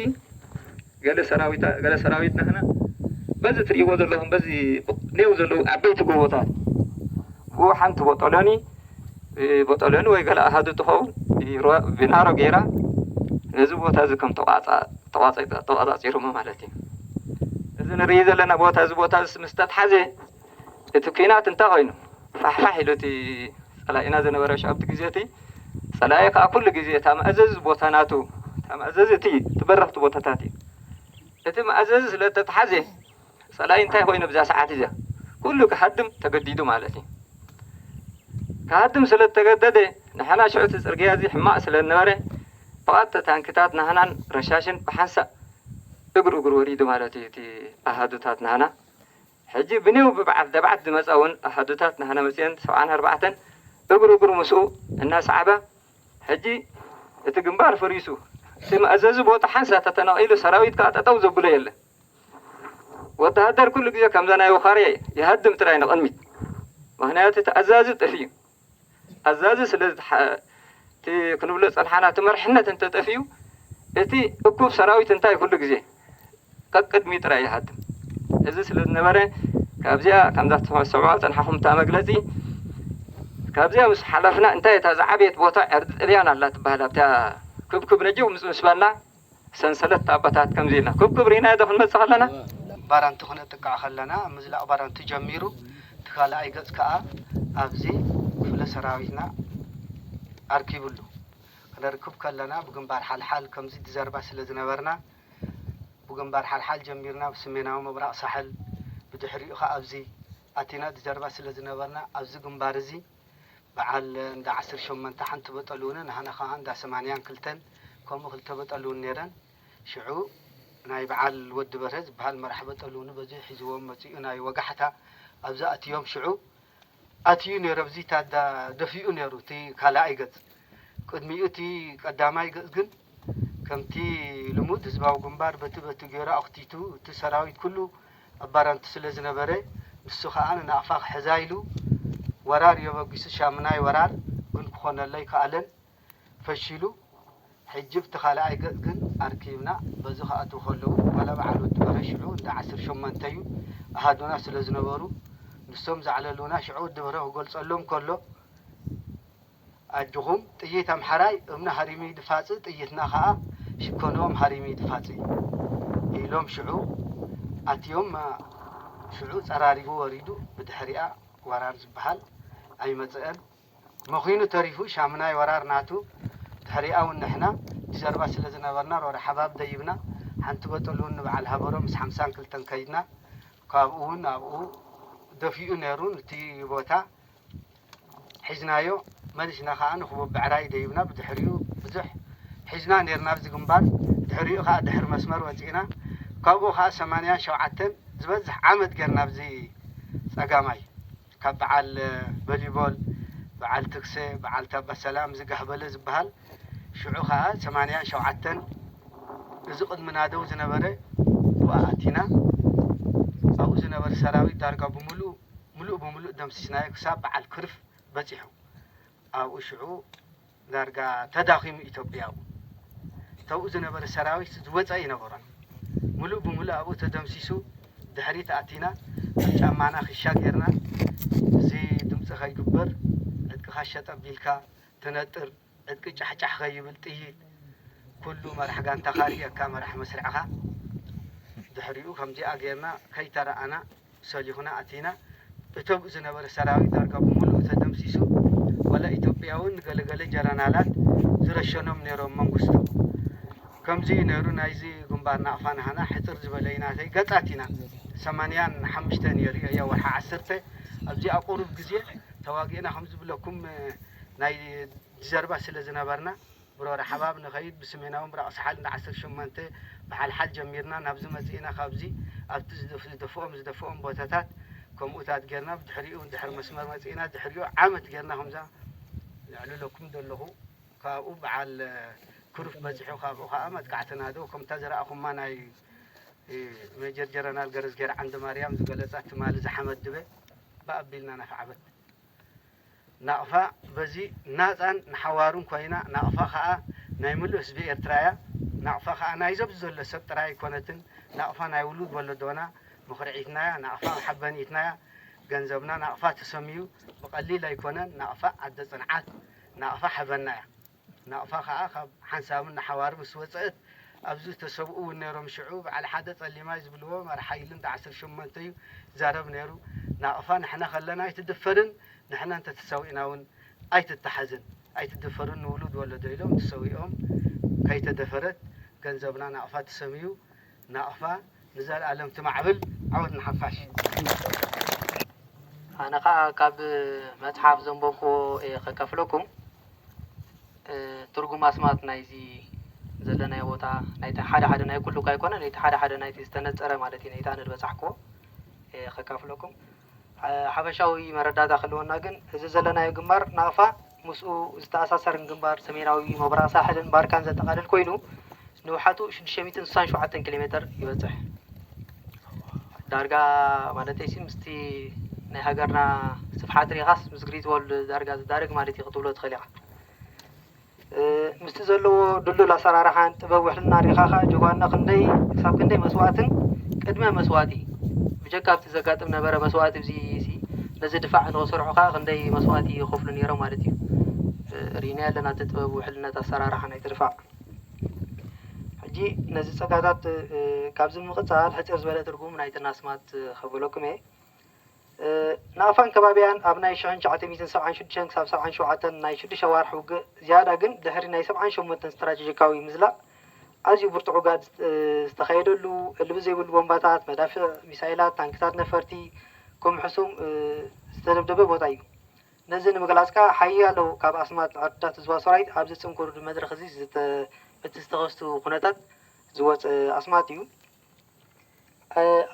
ገለ ሰራዊታ-፣ ገለ ሰራዊት ናህና በዚ ትርእይዎ ዘለኹም በዚ ኔው ዘለዉ ዓበይቲ ጎቦታት ብኡ ሓንቲ ቦጦሎኒ፣ እ፣ ቦጦሎኒ ወይ ገለ ኣሃዱ ትኸውን ብሮ-፣ ብናሮ ገይራ ነዚ ቦታ እዚ ከም ተቋጻ-፣ ተቋጸ-፣ ተቋጻጺሩሞ ማለት እዩ። እዚ ንርኢ ዘለና ቦታ እዚ ቦታ እዚ ምስ ተትሓዘ እቲ ኲናት እንታይ ኮይኑ ፋሕፋሕ ኢሉ እቲ ጸላኢና ዝነበረ ሽዑ ኣብቲ ግዜ እቲ ጸላኢ ከኣ ኩሉ ግዜ እታ መእዘዚ ቦታ ናቱ እታ መእዘዚ እቲ ትበረኽቲ ቦታታት እዩ። እቲ መእዘዚ ስለ እተተሓዘ ጸላኢ እንታይ ኮይኑ ብዛ ሰዓት እዚኣ ኩሉ ክሃድም ተገዲዱ ማለት እዩ። ክሃድም ስለ እተገደደ ንሕና ሽዑ እቲ ጽርግያ እዚ ሕማቕ ስለ ዝነበረ ብቐጥታ ታንክታት ናህናን ረሻሽን ብሓንሳእ እግሩ እግሩ ወሪዱ ማለት እዩ እቲ ኣሃዱታት ናህና። ሕጂ ብኔው ብብዓት ደብዓት ዝመጻ እውን ኣሃዱታት ናህና መጽየን ሰብዓን ኣርባዕተን እግሩ እግሩ ምስኡ እናሰዓባ ሕጂ እቲ ግንባር ፈሪሱ እቲ መእዘዚ ቦታ ሓንሳ ተተነቒሉ ሰራዊት ከዓ ጠጠው ዘብሎ የለን። ወተሃደር ኩሉ ግዜ ከምዛ ናይ ወኻርያ ይሃድም ጥራይ ንቕድሚት። ምኽንያቱ እቲ ኣዛዚ ጥፍ እዩ። ኣዛዚ ስለ እቲ ክንብሎ ጸንሓና እቲ መርሕነት እንተጠፊኡ እቲ እኩብ ሰራዊት እንታይ ኩሉ ግዜ ቀቅድሚ ጥራይ ይሃድም። እዚ ስለ ዝነበረ ካብዚኣ ከምዛ ትሰምዑ ጸንሓኹም እታ መግለጺ ካብዚኣ ምስ ሓለፍና እንታይ እታ ዝዓበየት ቦታ ዕርዲ ጥልያን ኣላ ትበሃል ኣብታ ክብክብ ነጀው ምስ ምስ በልና ሰንሰለት ኣቦታት ከምዚ ኢልና ክብክብ ርኢናዮ ዶ ክንመጽእ ከለና ባራንቲ ክነጥቅዕ ከለና ምዝላቕ ባራንቲ ጀሚሩ እቲ ካልኣይ ገጽ ከኣ ኣብዚ ክፍለ ሰራዊትና ኣርኪብሉ ክነርክብ ከለና ብግንባር ሓልሓል ከምዚ ድዘርባ ስለ ዝነበርና ብግንባር ሓልሓል ጀሚርና ብሰሜናዊ ምብራቕ ሳሕል ብድሕሪኡ ከኣ ኣብዚ ኣቲና ድዘርባ ስለ ዝነበርና ኣብዚ ግንባር እዚ በዓል እንዳ ዓሰርተ ሸሞንተ ሓንቲ በጠልውንን ንሃና ከዓ እንዳ ሰማንያን ክልተን ከምኡ ክልተ በጠልውን ነይረን። ሽዑ ናይ በዓል ወዲ በርሀ ዝበሃል መራሕ በጠልውኒ በዚ ሒዝዎም መፂኡ ናይ ወጋሕታ ኣብዚ ኣትዮም ሽዑ ኣትዩ ነይሩ ኣብዚ ታዳ ደፊኡ ነይሩ እቲ ካልኣይ ገፅ ቅድሚኡ እቲ ቀዳማይ ገፅ ግን ከምቲ ልሙድ ህዝባዊ ግንባር በቲ በቲ ገይሩ ኣኽቲቱ እቲ ሰራዊት ኩሉ ኣብ ባረንቲ ስለ ዝነበረ ንሱ ኸኣ ንናቕፋ ክሕዛ ኢሉ ወራር የበጊሱ ሻምናይ ወራር ግን ክኾነለይ ከኣለን ፈሺሉ ሕጂ ብቲ ካልኣይ ገጽ ግን ኣርኪብና በዚ ክኣትዉ ከለዉ ዋላ በዓል ወዲ በርሀ ሽዑ እንዳ ዓሰርተ ሸሞንተ እዩ ኣሃዱና ስለ ዝነበሩ ንሶም ዘዕለሉና ሽዑ ወዲ በርሀ ክገልጸሎም ከሎ ኣጆኹም ጥይት ኣምሓራይ እምኒ ሃሪሙ ይድፋጽእ ጥይትና ኸኣ ሽኮንኦም ሃሪሙ ይድፋጽእ ኢሎም ሽዑ ኣትዮም ሽዑ ጸራሪጉ ወሪዱ ብድሕሪኣ ወራር ዝበሃል ኣይመጽአን መኺኑ ተሪፉ ሻምናይ ወራር ናቱ ድሕሪኣ እውን ንሕና ዲዘርባ ስለ ዝነበርና ሮረ ሓባብ ደይብና ሓንቲ በጠል እውን ንበዓል ሃበሮ ምስ ሓምሳን ክልተን ከይድና ካብኡ እውን ኣብኡ ደፊኡ ነይሩ ንቲ ቦታ ሒዝናዮ መሊስና ከዓ ንክቡብ ብዕራይ ደይብና ብድሕሪኡ ብዙሕ ሒዝና ነርና ኣብዚ ግንባር ድሕሪኡ ከዓ ድሕሪ መስመር ወፂእና ካብኡ ከዓ ሰማንያን ሸውዓተን ዝበዝሕ ዓመት ገርና ኣብዚ ፀጋማይ ካብ በዓል በሊቦል በዓል ትክሰ በዓል ታባ ሰላም ዝጋህበለ ዝበሃል ሽዑ ከዓ ሰማንያን ሸውዓተን እዚ ቅድሚ ናደው ዝነበረ ብኣ ኣቲና ኣብኡ ዝነበረ ሰራዊት ዳርጋ ብምሉእ ምሉእ ብምሉእ ደምሲስናዮ ክሳብ በዓል ክርፍ በጺሑ ኣብኡ ሽዑ ዳርጋ ተዳኺሙ ኢትዮጵያዊ ተብኡ ዝነበረ ሰራዊት ዝወፀ ኣይነበሮን ሙሉእ ብምሉእ ኣብኡ ተደምሲሱ ድሕሪት ኣቲና ጫማና ኪሻ ጌርና እዚ ድምፂ ከይግበር ዕጥቅኻ ሸጠ ቢልካ ትነጥር ዕጥቂ ጫሕጫሕ ከይብል ጥይት ኩሉ መራሕ ጋንታኻ ርእየካ መራሕ መስርዕኻ ድሕሪኡ ከምዚኣ ጌርና ከይተረኣና ሰሊኹና ኣቲና እቶም ዝነበረ ሰራዊት ዳርጋ ብምሉእ ተደምሲሱ ወላ ኢትዮጵያውን ንገለገለ ጀረናላት ዝረሸኖም ነይሮም መንግስቱ ከምዚ እዩ ነይሩ ናይዚ ግንባር ናቕፋ ናህና ሕፅር ዝበለ እዩ ናተይ ገፃት ኢና ሰማንያን ሓሙሽተ ነይሩ እዩ ወርሓ ዓሰርተ ኣብዚኣ ቁሩብ ግዜ ተዋጊእና ከም ዝብለኩም ናይ ጀርባ ስለ ዝነበርና ብሮረ ሓባብ ንኸይድ ብሰሜናዊ ምብራቕ ሰሓል እንዳ ዓሰርተ ሸሞንተ ብሓልሓል ጀሚርና ናብዚ መፂእና ካብዚ ኣብቲ ዝደፍኦም ዝደፍኦም ቦታታት ከምኡታት ጌርና ብድሕሪኡ ድሕሪ መስመር መፂእና ድሕሪኡ ዓመት ጌርና ከምዛ የዕልለኩም ዘለኹ ካብኡ በዓል ክሩፍ በፂሑ ካብኡ ከዓ መጥቃዕቲ ናደው ከምታ ዝረኣኹማ ናይ ሜጀር ጀረናል ገረዝጌር ዓንደ ማርያም ዝገለፃ ትማሊ ዝሓመድበ ብኣቢልና ናፍዓበት ናቕፋ በዚ ናፃን ንሓዋሩን ኮይና ናቕፋ ከዓ ናይ ምሉእ ህዝቢ ኤርትራ እያ ናቕፋ ከዓ ናይዞብ ዘሎ ሰብ ጥራይ ኣይኮነትን ናቕፋ ናይ ውሉድ ወለዶና ምኽርዒትና እያ ናቕፋ ሓበኒትና እያ ገንዘብና ናቕፋ ተሰምዩ ብቐሊል ኣይኮነን ናቕፋ ዓደ ፅንዓት ናቕፋ ሓበና እያ ናቕፋ ከዓ ካብ ሓንሳብን ንሓዋሩ ምስ ወፀእት ኣብዚ ተሰብኡ እውን ነይሮም ሽዑ በዓል ሓደ ፀሊማይ ዝብልዎ መርሓ ኢሉ እንዳ ዓሰርተ ሸሞንተ እዩ ይዛረብ ነይሩ ናቕፋ ንሕና ከለና ኣይትድፈርን ንሕና እንተተሰዊእና እውን ኣይትተሓዝን ኣይትድፈርን ንውሉድ ወለዶ ኢሎም ተሰዊኦም ከይተደፈረት ገንዘብና ናቕፋ ተሰምዩ ናቕፋ ንዘለኣለም ትማዕብል ዓወት ንሓፋሽ ኣነ ከዓ ካብ መፅሓፍ ዘንበብክዎ እየ ከካፍለኩም ትርጉም ኣስማት ናይዚ ዘለናዮ ቦታ ናይቲ ሓደ ሓደ ናይ ኩሉ እኳ ኣይኮነ ናይቲ ሓደ ሓደ ናይቲ ዝተነፀረ ማለት እዩ ናይቲ ኣነ ዝበፃሕክዎ ከካፍለኩም ሓበሻዊ መረዳእታ ክህልወና ግን እዚ ዘለናዮ ግንባር ናቕፋ ምስኡ ዝተኣሳሰርን ግንባር ሰሜናዊ ምብራቕ ሳሕልን ባርካን ዘጠቓልል ኮይኑ ንውሓቱ ሽዱሽተ ሚእትን ስሳን ሸውዓተን ኪሎ ሜትር ይበፅሕ ዳርጋ ማለተይሲ ምስቲ ናይ ሃገርና ስፍሓት ሪኻስ ምስ ግሪት ዎል ዳርጋ ዝዳረግ ማለት እዩ ክትብሎ ትኽእል ኢኻ። ምስቲ ዘለዎ ድሉል ኣሰራርሓን ጥበብ ውሕልና ሪኻኻ ጀጓንና ክንደይ ክሳብ ክንደይ መስዋእትን ቅድመ መስዋእቲ ብጀካ ኣብቲ ዘጋጥም ነበረ መስዋእቲ እዚ ሲ ነዚ ድፋዕ ንክሰርሑ ከዓ ክንደይ መስዋእቲ ይኸፍሉ ነይሮም ማለት እዩ። ርኢና ኣለና እቲ ጥበብ ውሕልነት ኣሰራርሓ ናይቲ ድፋዕ። ሕጂ ነዚ ጸጋታት ካብዚ ምቕጻል ሕጽር ዝበለ ትርጉም ናይቲ ኣስማት ከበለኩም እየ። ናቕፋን ከባቢያን ኣብ ናይ ሽሕን ትሽዓተ ሚእትን ሰብዓን ሽዱሽተን ክሳብ ሰብዓን ሸውዓተን ናይ ሽዱሽተ ኣዋርሕ ውግእ ዝያዳ ግን ድሕሪ ናይ ሰብዓን ሸሞንተን ስትራቴጂካዊ ምዝላቕ ኣዝዩ ብርቱዕ ውጋድ ዝተኻየደሉ እልቢ ዘይብሉ ቦምባታት፣ መዳፍዕ፣ ሚሳይላት፣ ታንክታት ነፈርቲ ከምኡ ሕሱም ዝተደብደበ ቦታ እዩ። ነዚ ንምግላጽ ከኣ ሓያሎ ካብ ኣስማት ዕርድታት ህዝባዊ ሰራዊት ኣብዚ ጽንኩር መድረኽ እዚ እቲ ዝተኸስቱ ኩነታት ዝወጸ ኣስማት እዩ።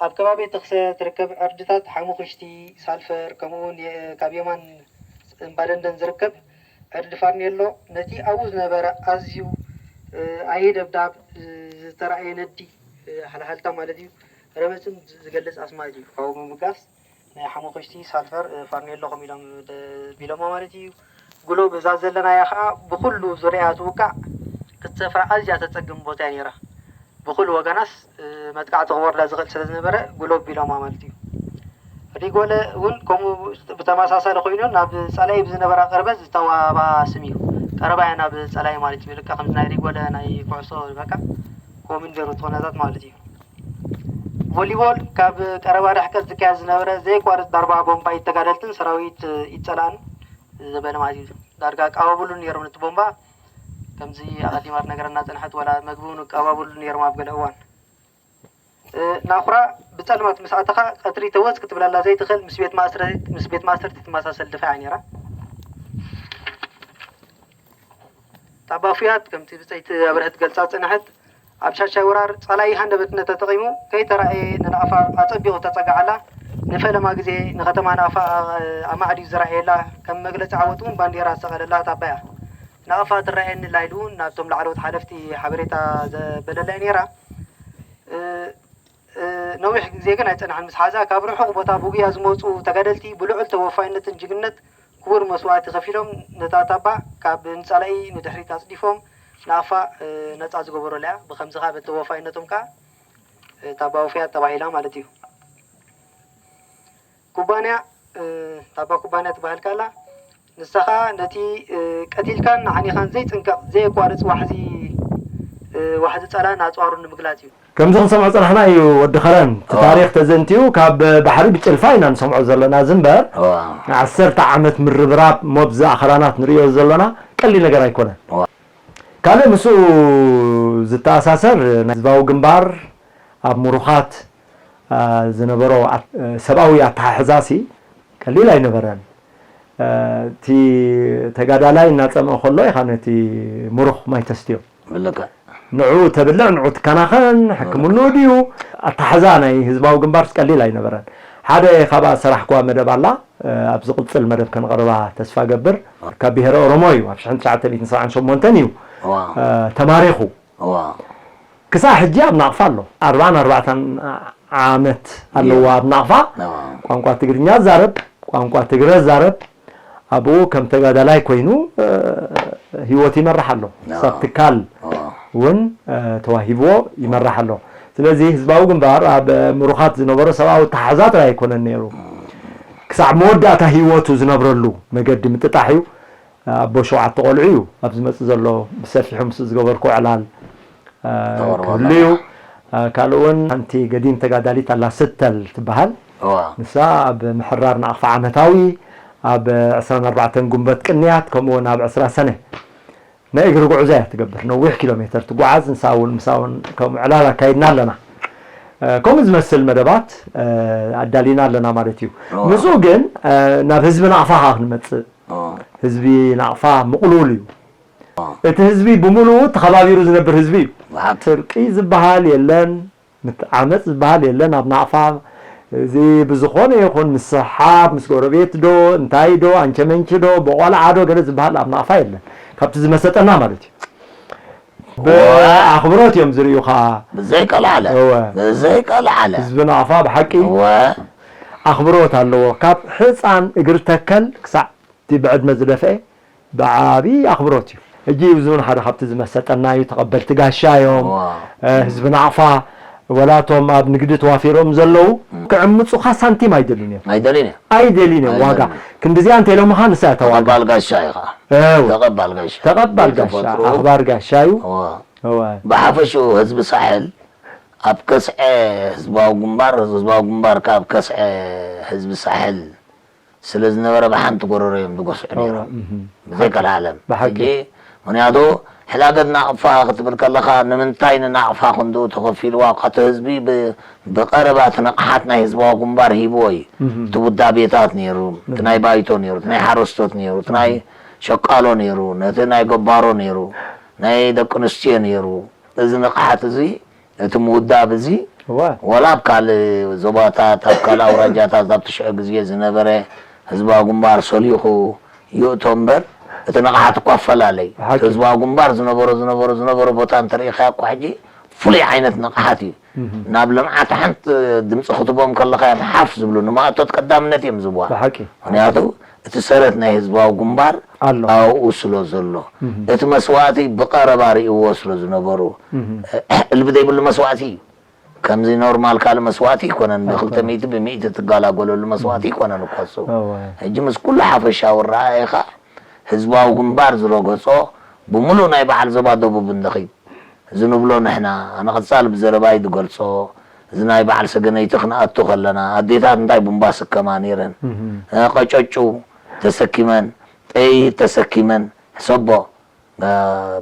ኣብ ከባቢ ተኽሰ ትርከብ ዕርድታት ሓሙኽሽቲ፣ ሳልፈር፣ ከምኡውን ካብ የማን እምባደንደን ዝርከብ ዕርዲ ፋርኔሎ ነቲ ኣብኡ ዝነበረ ኣዝዩ ኣየ ደብዳብ ዝተራእየ ነዲ ሃልሃልታ ማለት እዩ ረመጽን ዝገልጽ ኣስማት እዩ። ካብኡ ብምብጋስ ናይ ሓሙኽሽቲ፣ ሳልፈር፣ ፋርኔሎ ከምኡ ኢሎም ቢሎማ ማለት እዩ። ግሎብ እዛ ዘለናያ ኸዓ ብኹሉ ዙርያ ትውቃዕ ክትሰፍራ ኣዝያ ተጸግም ቦታ እያ ነይራ። ብኹሉ ወገናስ መጥቃዕቲ ክወርዳ ዝኽእል ስለ ዝነበረ ግሎብ ቢሎማ ማለት እዩ። ሪጎለ እውን ከምኡ ብተመሳሳሊ ኮይኑ ናብ ጸላኢ ብዝነበራ ቅርበት ዝተዋባ ስም እዩ። ቀረባ እያ ናብ ጸላኢ ማለት እዩ። ልካ ከምዚ ናይ ሪጎለ ናይ ኩዕሶ በቃ ከምኡ ገይሩ ትኾነታት ማለት እዩ። ቮሊቦል ካብ ቀረባ ርሕቀት ዝካየድ ዝነበረ ዘየቋርጽ ዳርባ ቦምባ ኢድ ተጋደልትን ሰራዊት ኢድ ጸላእን ዝበለ ማለት እዩ። ዳርጋ ኣቃባብሉ ነይሮም ነቲ ቦምባ ከምዚ ኣቐዲማ ትነግረና ጸንሐት ወላ መግቢ እውን ይቀባብሉ ነይሮም ኣብ ገለ እዋን። ናኹራ ብጸልማት ምስ ኣተኻ ቀትሪ ተወስ ክትብለላ ዘይትኽእል ምስ ቤት ማእሰርቲ ትመሳሰል ድፋዕ እያ ነይራ። ጣባ ፍያት ከምቲ ብጸይቲ ኣብርሀት ገልጻ ጸንሐት ኣብ ሻሻይ ወራር ጸላኢ ሃንደበትነት ተጠቒሙ ከይተራእየ ንናቕፋ ኣጸቢቑ ተጸግዓላ። ንፈለማ ግዜ ንኸተማ ናቕፋ ኣማዕድዩ ዝረኣየላ ከም መግለጺ ዓወት እውን ባንዴራ ዝሰቐለላ ጣባ እያ። ናቕፋ ትረኣየኒ ኢላ ኢሉ እውን ናብቶም ላዕለዎት ሓለፍቲ ሓበሬታ ዘበለላ እያ ነይራ። ነዊሕ ግዜ ግን ኣይጸንሐን ምስ ሓዛ። ካብ ርሑቕ ቦታ ብጉያ ዝመጹ ተጋደልቲ ብልዑል ተወፋይነትን ጅግንነት ክቡር መስዋእቲ ከፊሎም ነታ ታባ ካብ ንጸላኢ ንድሕሪት ኣጽዲፎም ናቕፋ ነጻ ዝገበሩላ እያ። ብኸምዚ ከኣ በቲ ተወፋይነቶም ከኣ ታባ ወፍያት ተባሂላ ማለት እዩ። ኩባንያ ታባ ኩባንያ ትበሃል ከላ ንሳ ከኣ ነቲ ቀቲልካን ዓኒኻን ዘይጽንቀቕ ዘየቋርጽ ዋሕዚ ዋሕዚ ጸላእን ኣጽዋሩን ንምግላጽ እዩ። ከምዚ ክንሰምዖ ጸናሕና እዩ ወዲ ከረን። እቲ ታሪኽ ተዘንትዩ ካብ ባሕሪ ብጭልፋ ኢና ንሰምዖ ዘለና ዝምበር ዓሰርተ ዓመት ምርብራብ ሞብዚ ኣኸራናት ንርእዮ ዘሎና ቀሊል ነገር ኣይኮነን። ካልእ ምስኡ ዝተኣሳሰር ናይ ህዝባዊ ግንባር ኣብ ምሩኻት ዝነበሮ ሰብኣዊ ኣተሓሕዛሲ ቀሊል ኣይነበረን። እቲ ተጋዳላይ እናጸምአ ከሎ ኢኻ ነቲ ምሩኽ ማይ ተስትዮ። ንዑ ተብልዕ፣ ንዑ ትከናኸን፣ ሕክምንኡ ድዩ? ኣተሓዛ ናይ ህዝባዊ ግንባርስ ቀሊል ኣይነበረን። ሓደ ካብኣ ዝሰራሕኩዋ መደብ ኣላ፣ ኣብ ዝቕጽል መደብ ከንቕርባ ተስፋ ገብር። ካብ ብሄረ ኦሮሞ እዩ፣ ኣብ ሽሕን ትሽዓተ ሚእትን ሰብዓን ሸሞንተን እዩ ተማሪኹ። ክሳዕ ሕጂ ኣብ ናቕፋ ኣሎ። ኣርባዓን ኣርባዕተን ዓመት ኣለዎ ኣብ ናቕፋ። ቋንቋ ትግርኛ ዛረብ፣ ቋንቋ ትግረ ዛረብ። ኣብኡ ከም ተጋዳላይ ኮይኑ ህይወት ይመርሕ ኣሎ። ክሳብ ትካል እውን ተዋሂብዎ ይመርሕ ኣሎ። ስለዚ ህዝባዊ ግንባር ኣብ ምሩኻት ዝነበሮ ሰብኣዊ ኣተሓሕዛ ጥራይ ኣይኮነን ነይሩ። ክሳብ መወዳእታ ህይወቱ ዝነብረሉ መገዲ ምጥጣሕ እዩ። ኣቦ ሸውዓተ ቆልዑ እዩ። ኣብ ዝመጽእ ዘሎ ብሰፊሑ ምስ ዝገበርኩ ዕላል ክህሉ እዩ። ካልእ እውን ሓንቲ ገዲም ተጋዳሊት ኣላ ስተል ትበሃል። ንሳ ኣብ ምሕራር ናቕፋ ዓመታዊ፣ ኣብ ዕስራን ኣርባዕተን ጉንበት ቅንያት፣ ከምኡ እውን ኣብ ዕስራ ሰነ ናይ እግሪ ጉዕዞ እያ ትገብር። ነዊሕ ኪሎ ሜተር ትጓዓዝ። ንሳ እውን ምሳ እውን ከምኡ ዕላል ኣካይድና ኣለና። ከምኡ ዝመስል መደባት ኣዳሊና ኣለና ማለት እዩ። ምስኡ ግን ናብ ህዝቢ ናቕፋ ከዓ ክንመጽእ። ህዝቢ ናቕፋ ምቕሉል እዩ። እቲ ህዝቢ ብምሉኡ ተኸባቢሩ ዝነብር ህዝቢ እዩ። ስርቂ ዝበሃል የለን፣ ዓመፅ ዝበሃል የለን። ኣብ ናቕፋ እዚ ብዝኾነ ይኹን ምስሓብ ምስ ጎረቤት ዶ እንታይ ዶ ኣንቸመንች ዶ ብቆልዓ ዶ ገለ ዝበሃል ኣብ ናቕፋ የለን። ካብቲ ዝመሰጠና ማለት እዩ። ብኣኽብሮት እዮም ዝርእዩኻ። ብዘይቀልዓለ እወ። ብዘይቀልዓለ ህዝቢ ናቕፋ ብሓቂ እወ። ኣኽብሮት ኣለዎ። ካብ ሕፃን እግሪ ተከል ክሳዕ እቲ ብዕድመ ዝደፍአ ብዓቢ ኣኽብሮት እዩ። ሕጂ እዚ እውን ሓደ ካብቲ ዝመሰጠና እዩ። ተቐበልቲ ጋሻ እዮም። ዋው። እ፣ ህዝቢ ናቕፋ፣ ወላቶም ኣብ ንግዲ ተዋፊሮም ዘለዉ፣ ክዕምፁኻ ሳንቲም ኣይደልን እዮም። ኣይደልን እዮም። ኣይደልን እዮም። ዋጋ ኣይደልን። ክንዲዚኣ እንተ ኢሎምኻ ንሳ እታ ዋጋ። ተቐባል ጋሻ ኢኻ። እወ። ተቐባል ጋሻ ተቐባል ብተፈጥሮ ጋሻ፣ ኣኽባር ጋሻ እዩ። እወ። እወ። ብሓፈሽኡ ህዝቢ ሳሕል ኣብ ከስዐ ህዝባዊ ግንባር፣ ህዝባዊ ግንባር ካብ ከስዐ ህዝቢ ሳሕል ስለ ዝነበረ ብሓንቲ ጎረሮ እዮም ዝጎስዑ ነይሮም። እህም። ብዘይቀልዓለም። ብሓቂ። ሕጂ ምኽንያቱ ሕላገት ናቕፋ ክትብል ከለኻ ንምንታይ ንናቕፋ ክንድኡ ተኸፊልዋ ካብቲ ህዝቢ ብ- ብቐረባ እቲ ንቕሓት ናይ ህዝባዊ ግንባር ሂብዎ እዩ። እህም። እቲ ውዳቤታት ነይሩ፣ እቲ ናይ ባይቶ ነይሩ፣ እቲ ናይ ሓረስቶት ነይሩ፣ እቲ ናይ ሸቃሎ ነይሩ፣ ነቲ ናይ ገባሮ ነይሩ፣ ናይ ደቂ ኣንስትዮ ነይሩ። እዚ ንቕሓት እዚ እቲ ምውዳብ እዚ እወ። ወላ ኣብ ካልእ ዞባታት ኣብ ካልእ ኣውራጃታት ኣብቲ ሽዑ ግዜ ዝነበረ ህዝባዊ ግንባር ሰሊኹ ይእቶ እምበር እቲ ንቕሓት እኳ ኣፈላለይ ብሓቂ። ህዝባዊ ግንባር ዝነበሮ ዝነበሮ ዝነበሮ ቦታ እንተርኢኻዮ እኳ ሕጂ ፍሉይ ዓይነት ንቕሓት እዩ ናብ ልምዓት ሓንቲ ድምፂ ክትቦም ከለኻ እዮም ሓፍ ዝብሉ ንማእቶት ቀዳምነት እዮም ዝብዋ ብሓቂ ምክንያቱ እቲ ሰረት ናይ ህዝባዊ ግንባር ኣሎ ኣብኡ ስለ ዘሎ እቲ መስዋእቲ ብቐረባ ርእይዎ ስለ ዝነበሩ እልቢ ዘይብሉ መስዋእቲ እዩ ከምዚ ኖርማል ካልእ መስዋእቲ ኣይኮነን ብክልተ ሚእቲ ብሚእቲ ትጋላገለሉ መስዋእቲ ኣይኮነን እኮ እሱ እወ። ሕጂ ምስ ኩሉ ሓፈሻዊ ረኣየኻ ህዝባዊ ግንባር ዝረገጾ ብምሉእ ናይ በዓል ዞባ ደቡብ እንደኺድ እዚ ንብሎ ንሕና ኣነ ቀጻሊ ብዘረባይ ዝገልጾ እዚ ናይ በዓል ሰገነይቲ ክንኣቱ ከለና ኣዴታት እንታይ ቡምባ ስከማ ነይረን እ፣ ቀጨጩ ተሰኪመን ጥይት ተሰኪመን ሕሰቦ እ፣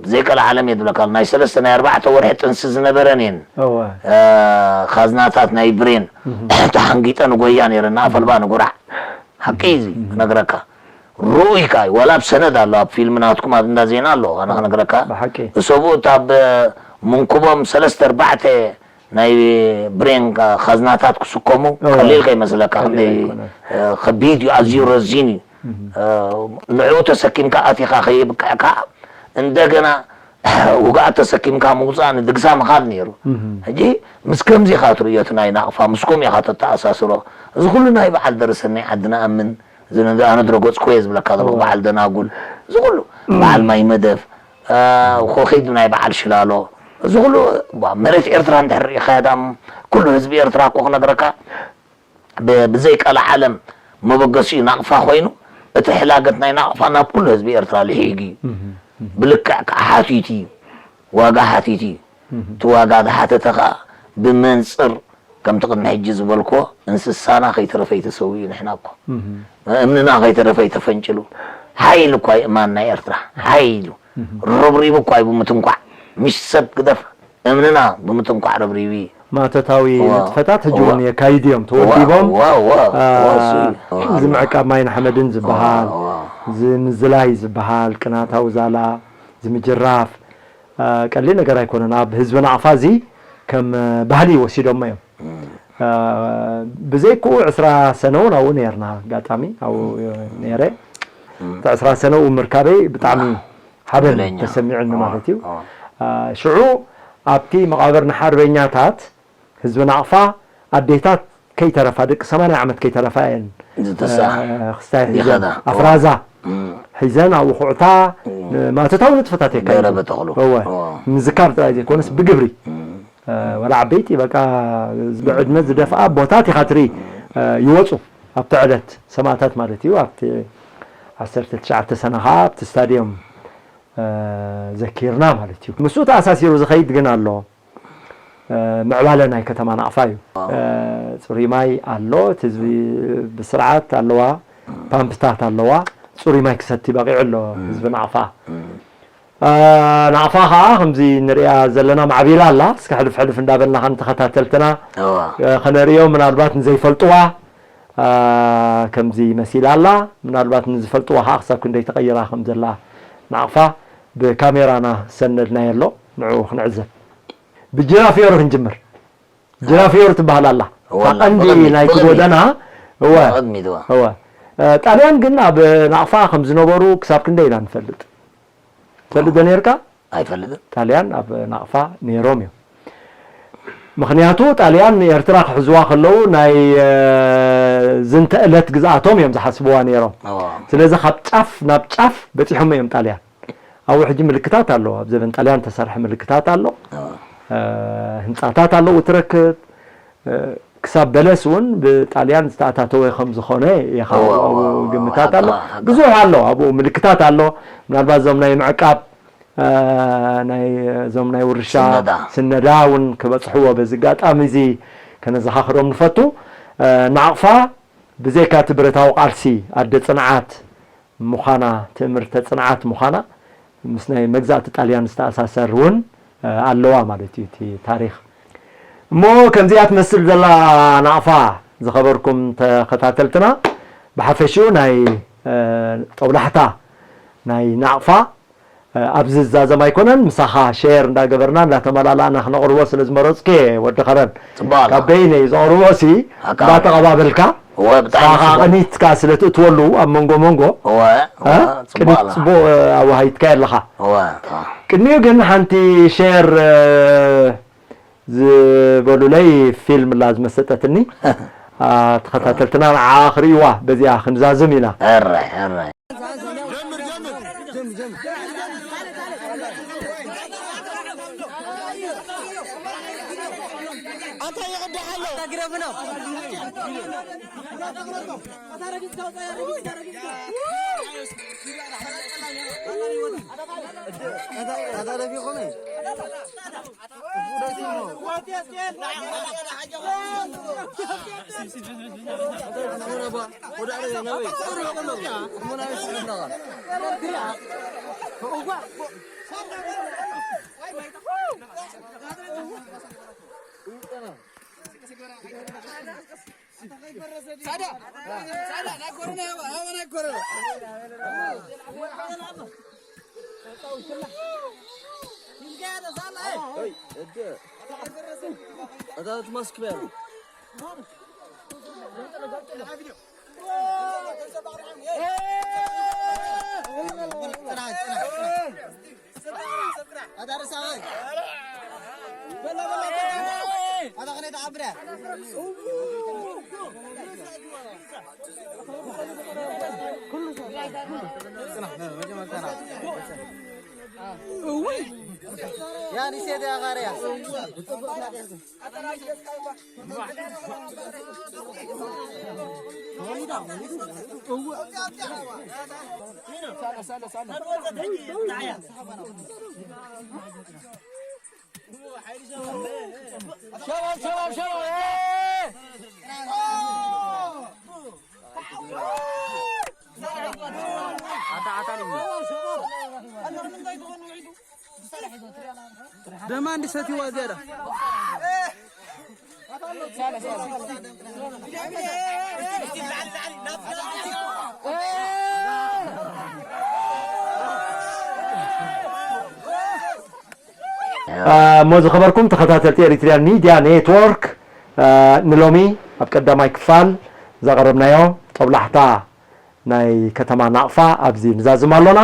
ብዘይቀልዓለም እየ ዝብለካ ናይ ሰለስተ ናይ ኣርባዕተ ወርሒ ጥንሲ ዝነበረን እየን እወ። እ፣ ካዝናታት ናይ ብሬን ተሓንጊጠን ጎያ ነይረን ንኣፈልባ ንጉራዕ ሓቂ እዚ ክነግረካ ርኡይካ እዩ ዋላ ኣብ ሰነድ ኣሎ ኣብ ፊልም ናትኩም ኣብ እንዳ ዜና ኣሎ ኣነ ክነግረካ ብሓቂ እሰብኡት ኣብ ምንኩቦም ሰለስተ ኣርባዕተ ናይ ብሬን ካዝናታት ክስከሙ እወ። ቀሊል ከይመስለካ ቀሊል ክንደይ ኣይኮነን። እ፣ ከቢድ እዩ ኣዝዩ ረዚን እዩ እ፣ ንዕኡ ተሰኪምካ ኣቲኻ ከይብቅዕካ እንደገና ውግኣት ተሰኪምካ ምውፃእ ንድግሳ ምኻድ ነይሩ ሕጂ ምስ ከምዚ ኢኻ ትርእዮ እቲ ናይ ናቕፋ ምስ ከምኡ ኢኻ ተተኣሳስሮ እዚ ኩሉ ናይ በዓል ደርሰናይ ዓዲ ንኣምን እዚ ነዚ ኣነ ድረገፅኩ እየ ዝብለካ ዘለኹ በዓል ደናጉል እዚ ኩሉ በዓል ማይ መደብ እ፣ ኮኺድ ናይ በዓል ሽላሎ እዚ ኩሉ ዋ፣ መሬት ኤርትራ እንድሕር ርኢኻያ ዳም ኩሉ ህዝቢ ኤርትራ እኮ ክነግረካ ብ- ብዘይ ቀልዓለም መበገሲኡ ናቕፋ ኮይኑ እቲ ሕላገት ናይ ናቕፋ ናብ ኩሉ ህዝቢ ኤርትራ ልሒጉ እዩ ብልክዕ ከዓ ሓቲቱ እዩ ዋጋ ሓቲቱ እዩ እቲ ዋጋ ዝሓተተ ከዓ ብመንፅር ከምቲ ቅድሚ ሕጂ ዝበልክዎ እንስሳና ከይተረፈ ይተሰዊኡ ንሕና እኮ እምንና ከይተረፈ ይተፈንጭሉ ሓይል እኳ ይእማን ናይ ኤርትራ ሓይሉ ረብሪቡ እኳ እዩ ብምትንኳዕ ምሽ ሰብ ግደፍ እምንና ብምትንኳዕ ረብሪቡ እዩ ማእቶታዊ እዋ፣ ንጥፈታት ሕጂ እዋ። እውን የካይዱ እዮም ተወዲቦም እዋ፣ እዋ፣ እዋ፣ አ፣ እሱ እዩ። እዚ ምዕቃብ ማይ ንሓመድን ዝበሃል እዋ። እዚ ምዝላይ ዝበሃል ቅናታዊ ዛላ እዚ ምጅራፍ አ፣ ቀሊል ነገር ኣይኮነን ኣብ ህዝቢ ናቕፋ እዚ ከም አ፣ ባህሊ ወሲዶሞ እዮም አ፣ ብዘይክኡ ዕስራ ሰነ እውን ኣብኡ ነርና ኣጋጣሚ ኣብኡ ነረ እቲ ዕስራ ሰነ ኣብኡ ምርካበይ ብጣዕሚ ሓበን ዕድለኛ። ተሰሚዑኒ እዋ፣ ማለት እዩ እዋ። አ፣ ሽዑ ኣብቲ መቓብር ንሓርበኛታት ህዝቢ ናቕፋ ኣዴታት ከይተረፋ ደቂ ሰማንያ ዓመት ከይተረፋ እየን ዝተስኣ። እ፣ ክስታይ ሒዘን ይኸዳ። ኣፍራዛ እም። ሒዘን ኣብኡ ኩዕታ ማእቶታዊ ንጥፈታት የካይዱ ገረበ ተኽሉ። እወ እወ። ምዝካር ጥራይ ዘይኮነስ ብግብሪ እ፣ ወላ ዓበይቲ በቃ ብዕድመ ዝደፍኣ ኣቦታት ኢኻ ትርኢ እ፣ ይወፁ ኣብቲ ዕለት ሰማእታት ማለት እዩ ኣብቲ ዓሰርተ ትሽዓተ ሰነ ከዓ ኣብቲ ስታድዮም እ፣ ዘኪርና ማለት እዩ ምስኡ ተኣሳሲሩ ዝኸይድ ግን ኣሎ ምዕባለ ናይ ከተማ ናቕፋ እዩ። ጽሩይ ማይ ኣሎ፣ እቲ ህዝቢ ብስርዓት ኣለዋ፣ ፓምፕታት ኣለዋ፣ ጽሩይ ማይ ክሰቲ በቒዑ ኣሎ ህዝቢ ናቕፋ። ናቕፋ ኸዓ ከምዚ ንሪኣ ዘለና ማዕቢላ ኣላ። እስከ ሕልፍ ሕልፍ እንዳበልና ከም ተኸታተልትና ከነርእዮ ምናልባት ንዘይፈልጥዋ ከምዚ መሲላ ኣላ። ምናልባት ንዝፈልጥዋ ኸዓ ክሳብ ክንደይ ተቐይራ ከም ዘላ ናቕፋ ብካሜራና ዝሰነድናዮ ኣሎ፣ ንዕኡ ክንዕዘብ። ብጅራፊዮር ክንጅምር። ጅራፊዮር ትበሃል ኣላ። እወ፣ እታ ቀንዲ ብቕድሚት፣ ናይቲ ብቕድሚት። ጎደና፣ እወ፣ ብቕድሚት፣ እወ። እወ። እ፣ ጣልያን ግን ኣብ ናቕፋ ከም ዝነበሩ ክሳብ ክንደይ ኢና ንፈልጥ? ትፈልጥ ዶ ነርካ? ኣይፈልጥን። ጣልያን ኣብ ናቕፋ ነይሮም እዮም። ምኽንያቱ ጣልያን ንኤርትራ ክሕዝዋ ከለዉ ናይ ዝንተ እለት ግዝኣቶም እዮም ዝሓስብዋ ነይሮም። ስለዚ ካብ ጫፍ ናብ ጫፍ በፂሖም እዮም ጣልያን። ኣብኡ ሕጂ ምልክታት ኣሎ፣ ኣብ ዘበን ጣልያን ተሰርሐ ምልክታት ኣሎ። ህንፃታት ኣለዉ ትረክብ። ክሳብ በለስ እውን ብጣልያን ዝተኣታተወ ከም ዝኾነ ኢኻ ግምታት ኣሎ። ብዙሕ ኣሎ ኣብኡ ምልክታት ኣሎ። ምናልባት እዞም ናይ ምዕቃብ ናይ እዞም ናይ ውርሻ ስነዳ እውን ክበፅሕዎ በዚ ኣጋጣሚ እዚ ከነዘኻኽሮም ንፈቱ። ናቕፋ ብዘይካ እቲ ብረታዊ ቃልሲ ኣደ ፅንዓት ምዃና፣ ትእምርተ ፅንዓት ምዃና ምስ ናይ መግዛእቲ ጣልያን ዝተኣሳሰር እውን ኣለዋ ማለት እዩ እቲ ታሪኽ። እሞ ከምዚኣ ትመስል ዘላ ናቕፋ ዝኸበርኩም ተኸታተልትና፣ ብሓፈሽኡ ናይ ጦብላሕታ ናይ ናቕፋ ኣብዚ ዝዛዘም ኣይኮነን፣ ምሳኻ ሼር እንዳገበርና እንዳተመላላእና ክነቕርቦ ስለ ዝመረፅኩ እየ። ወዲ ኸረን፣ ካብ በይነይ ዘቕርቦ ሲ እንዳተቐባበልካ፣ እወ፣ ብጣዕሚ ንስኻ ጽቡቕ። ቅኒትካ ስለ ትእትወሉ ኣብ መንጎ መንጎ፣ እወ፣ እወ፣ እ? ጽቡቕ ቅኒት ኣላ። ጽቡቕ፣ እ፣ ኣወሃሂድካ ኣለኻ። እወ፣ እታ። ቅድሚኡ ግን ሓንቲ ሼር፣ እ፣ ዝበሉለይ ፊልም ኣላ ዝመሰጠትኒ። አ፣ ተኸታተልትና ንዓ ክርእይዋ በዚኣ ክንዛዝም ኢና። ሕራይ፣ ሕራይ። ደማ እንዲሰትይዋ ዝያዳ። እሞ ዝኸበርኩም ተኸታተልቲ ኤሪትሪያን ሚድያ ኔትወርክ፣ ንሎሚ ኣብ ቀዳማይ ክፋል ዘቕረብናዮ ጦብላሕታ ናይ ከተማ ናቕፋ ኣብዚ ንዛዝም ኣሎና።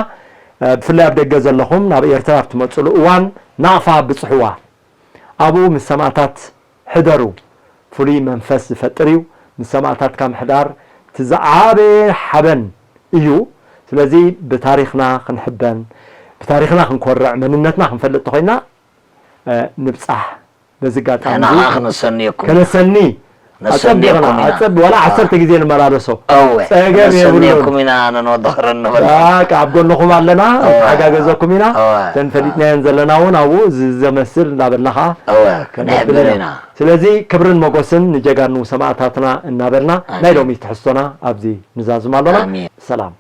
ብፍላይ ኣብ ደገ ዘለኹም ናብ ኤርትራ ኣብ ትመጽሉ እዋን ናቕፋ ብጽሕዋ። ኣብኡ ምስ ሰማእታት ሕደሩ። ፍሉይ መንፈስ ዝፈጥር እዩ። ምስ ሰማእታትካ ምሕዳር እቲ ዝዓበየ ሓበን እዩ። ስለዚ ብታሪኽና ክንሕበን፣ ብታሪኽና ክንኮርዕ፣ መንነትና ክንፈልጥ ተኾይና፣ እ፣ ንብጻሕ። በዚ ኣጋጣሚ ንሕና እዚ ከነሰንየኩም ኢና። ከነሰኒ ነሰንየኩም ኣጸቢቕና፣ ኢና። ኣጸቢ-፣ ዋላ አ። ዓሰርተ ግዜ ንመላለሶ። እወ፣ ጸገም የብሉን። ነሰንየኩም ኢና፣ ነንወዲ ኸረን ንበል። በቃ፣ ኣብ ጎንኹም ኣለና፣ እወ። ንተሓጋገዘኩም ኢና። እወ። ተን ፈሊጥናየን ዘለና እውን ኣብኡ ዝ-፣ ዘመስል እንዳበልና ኸዓ እወ፣ ከነብል ክንሕብር ኢና። ኢና። ስለዚ ክብርን ሞጎስን ንጀጋኑ ሰማእታትና እናበልና ናይ ኣሜን። ሎሚ ትሕዝቶና ኣብዚ ንዛዝም ኣሎና። ኣሜን። ሰላም።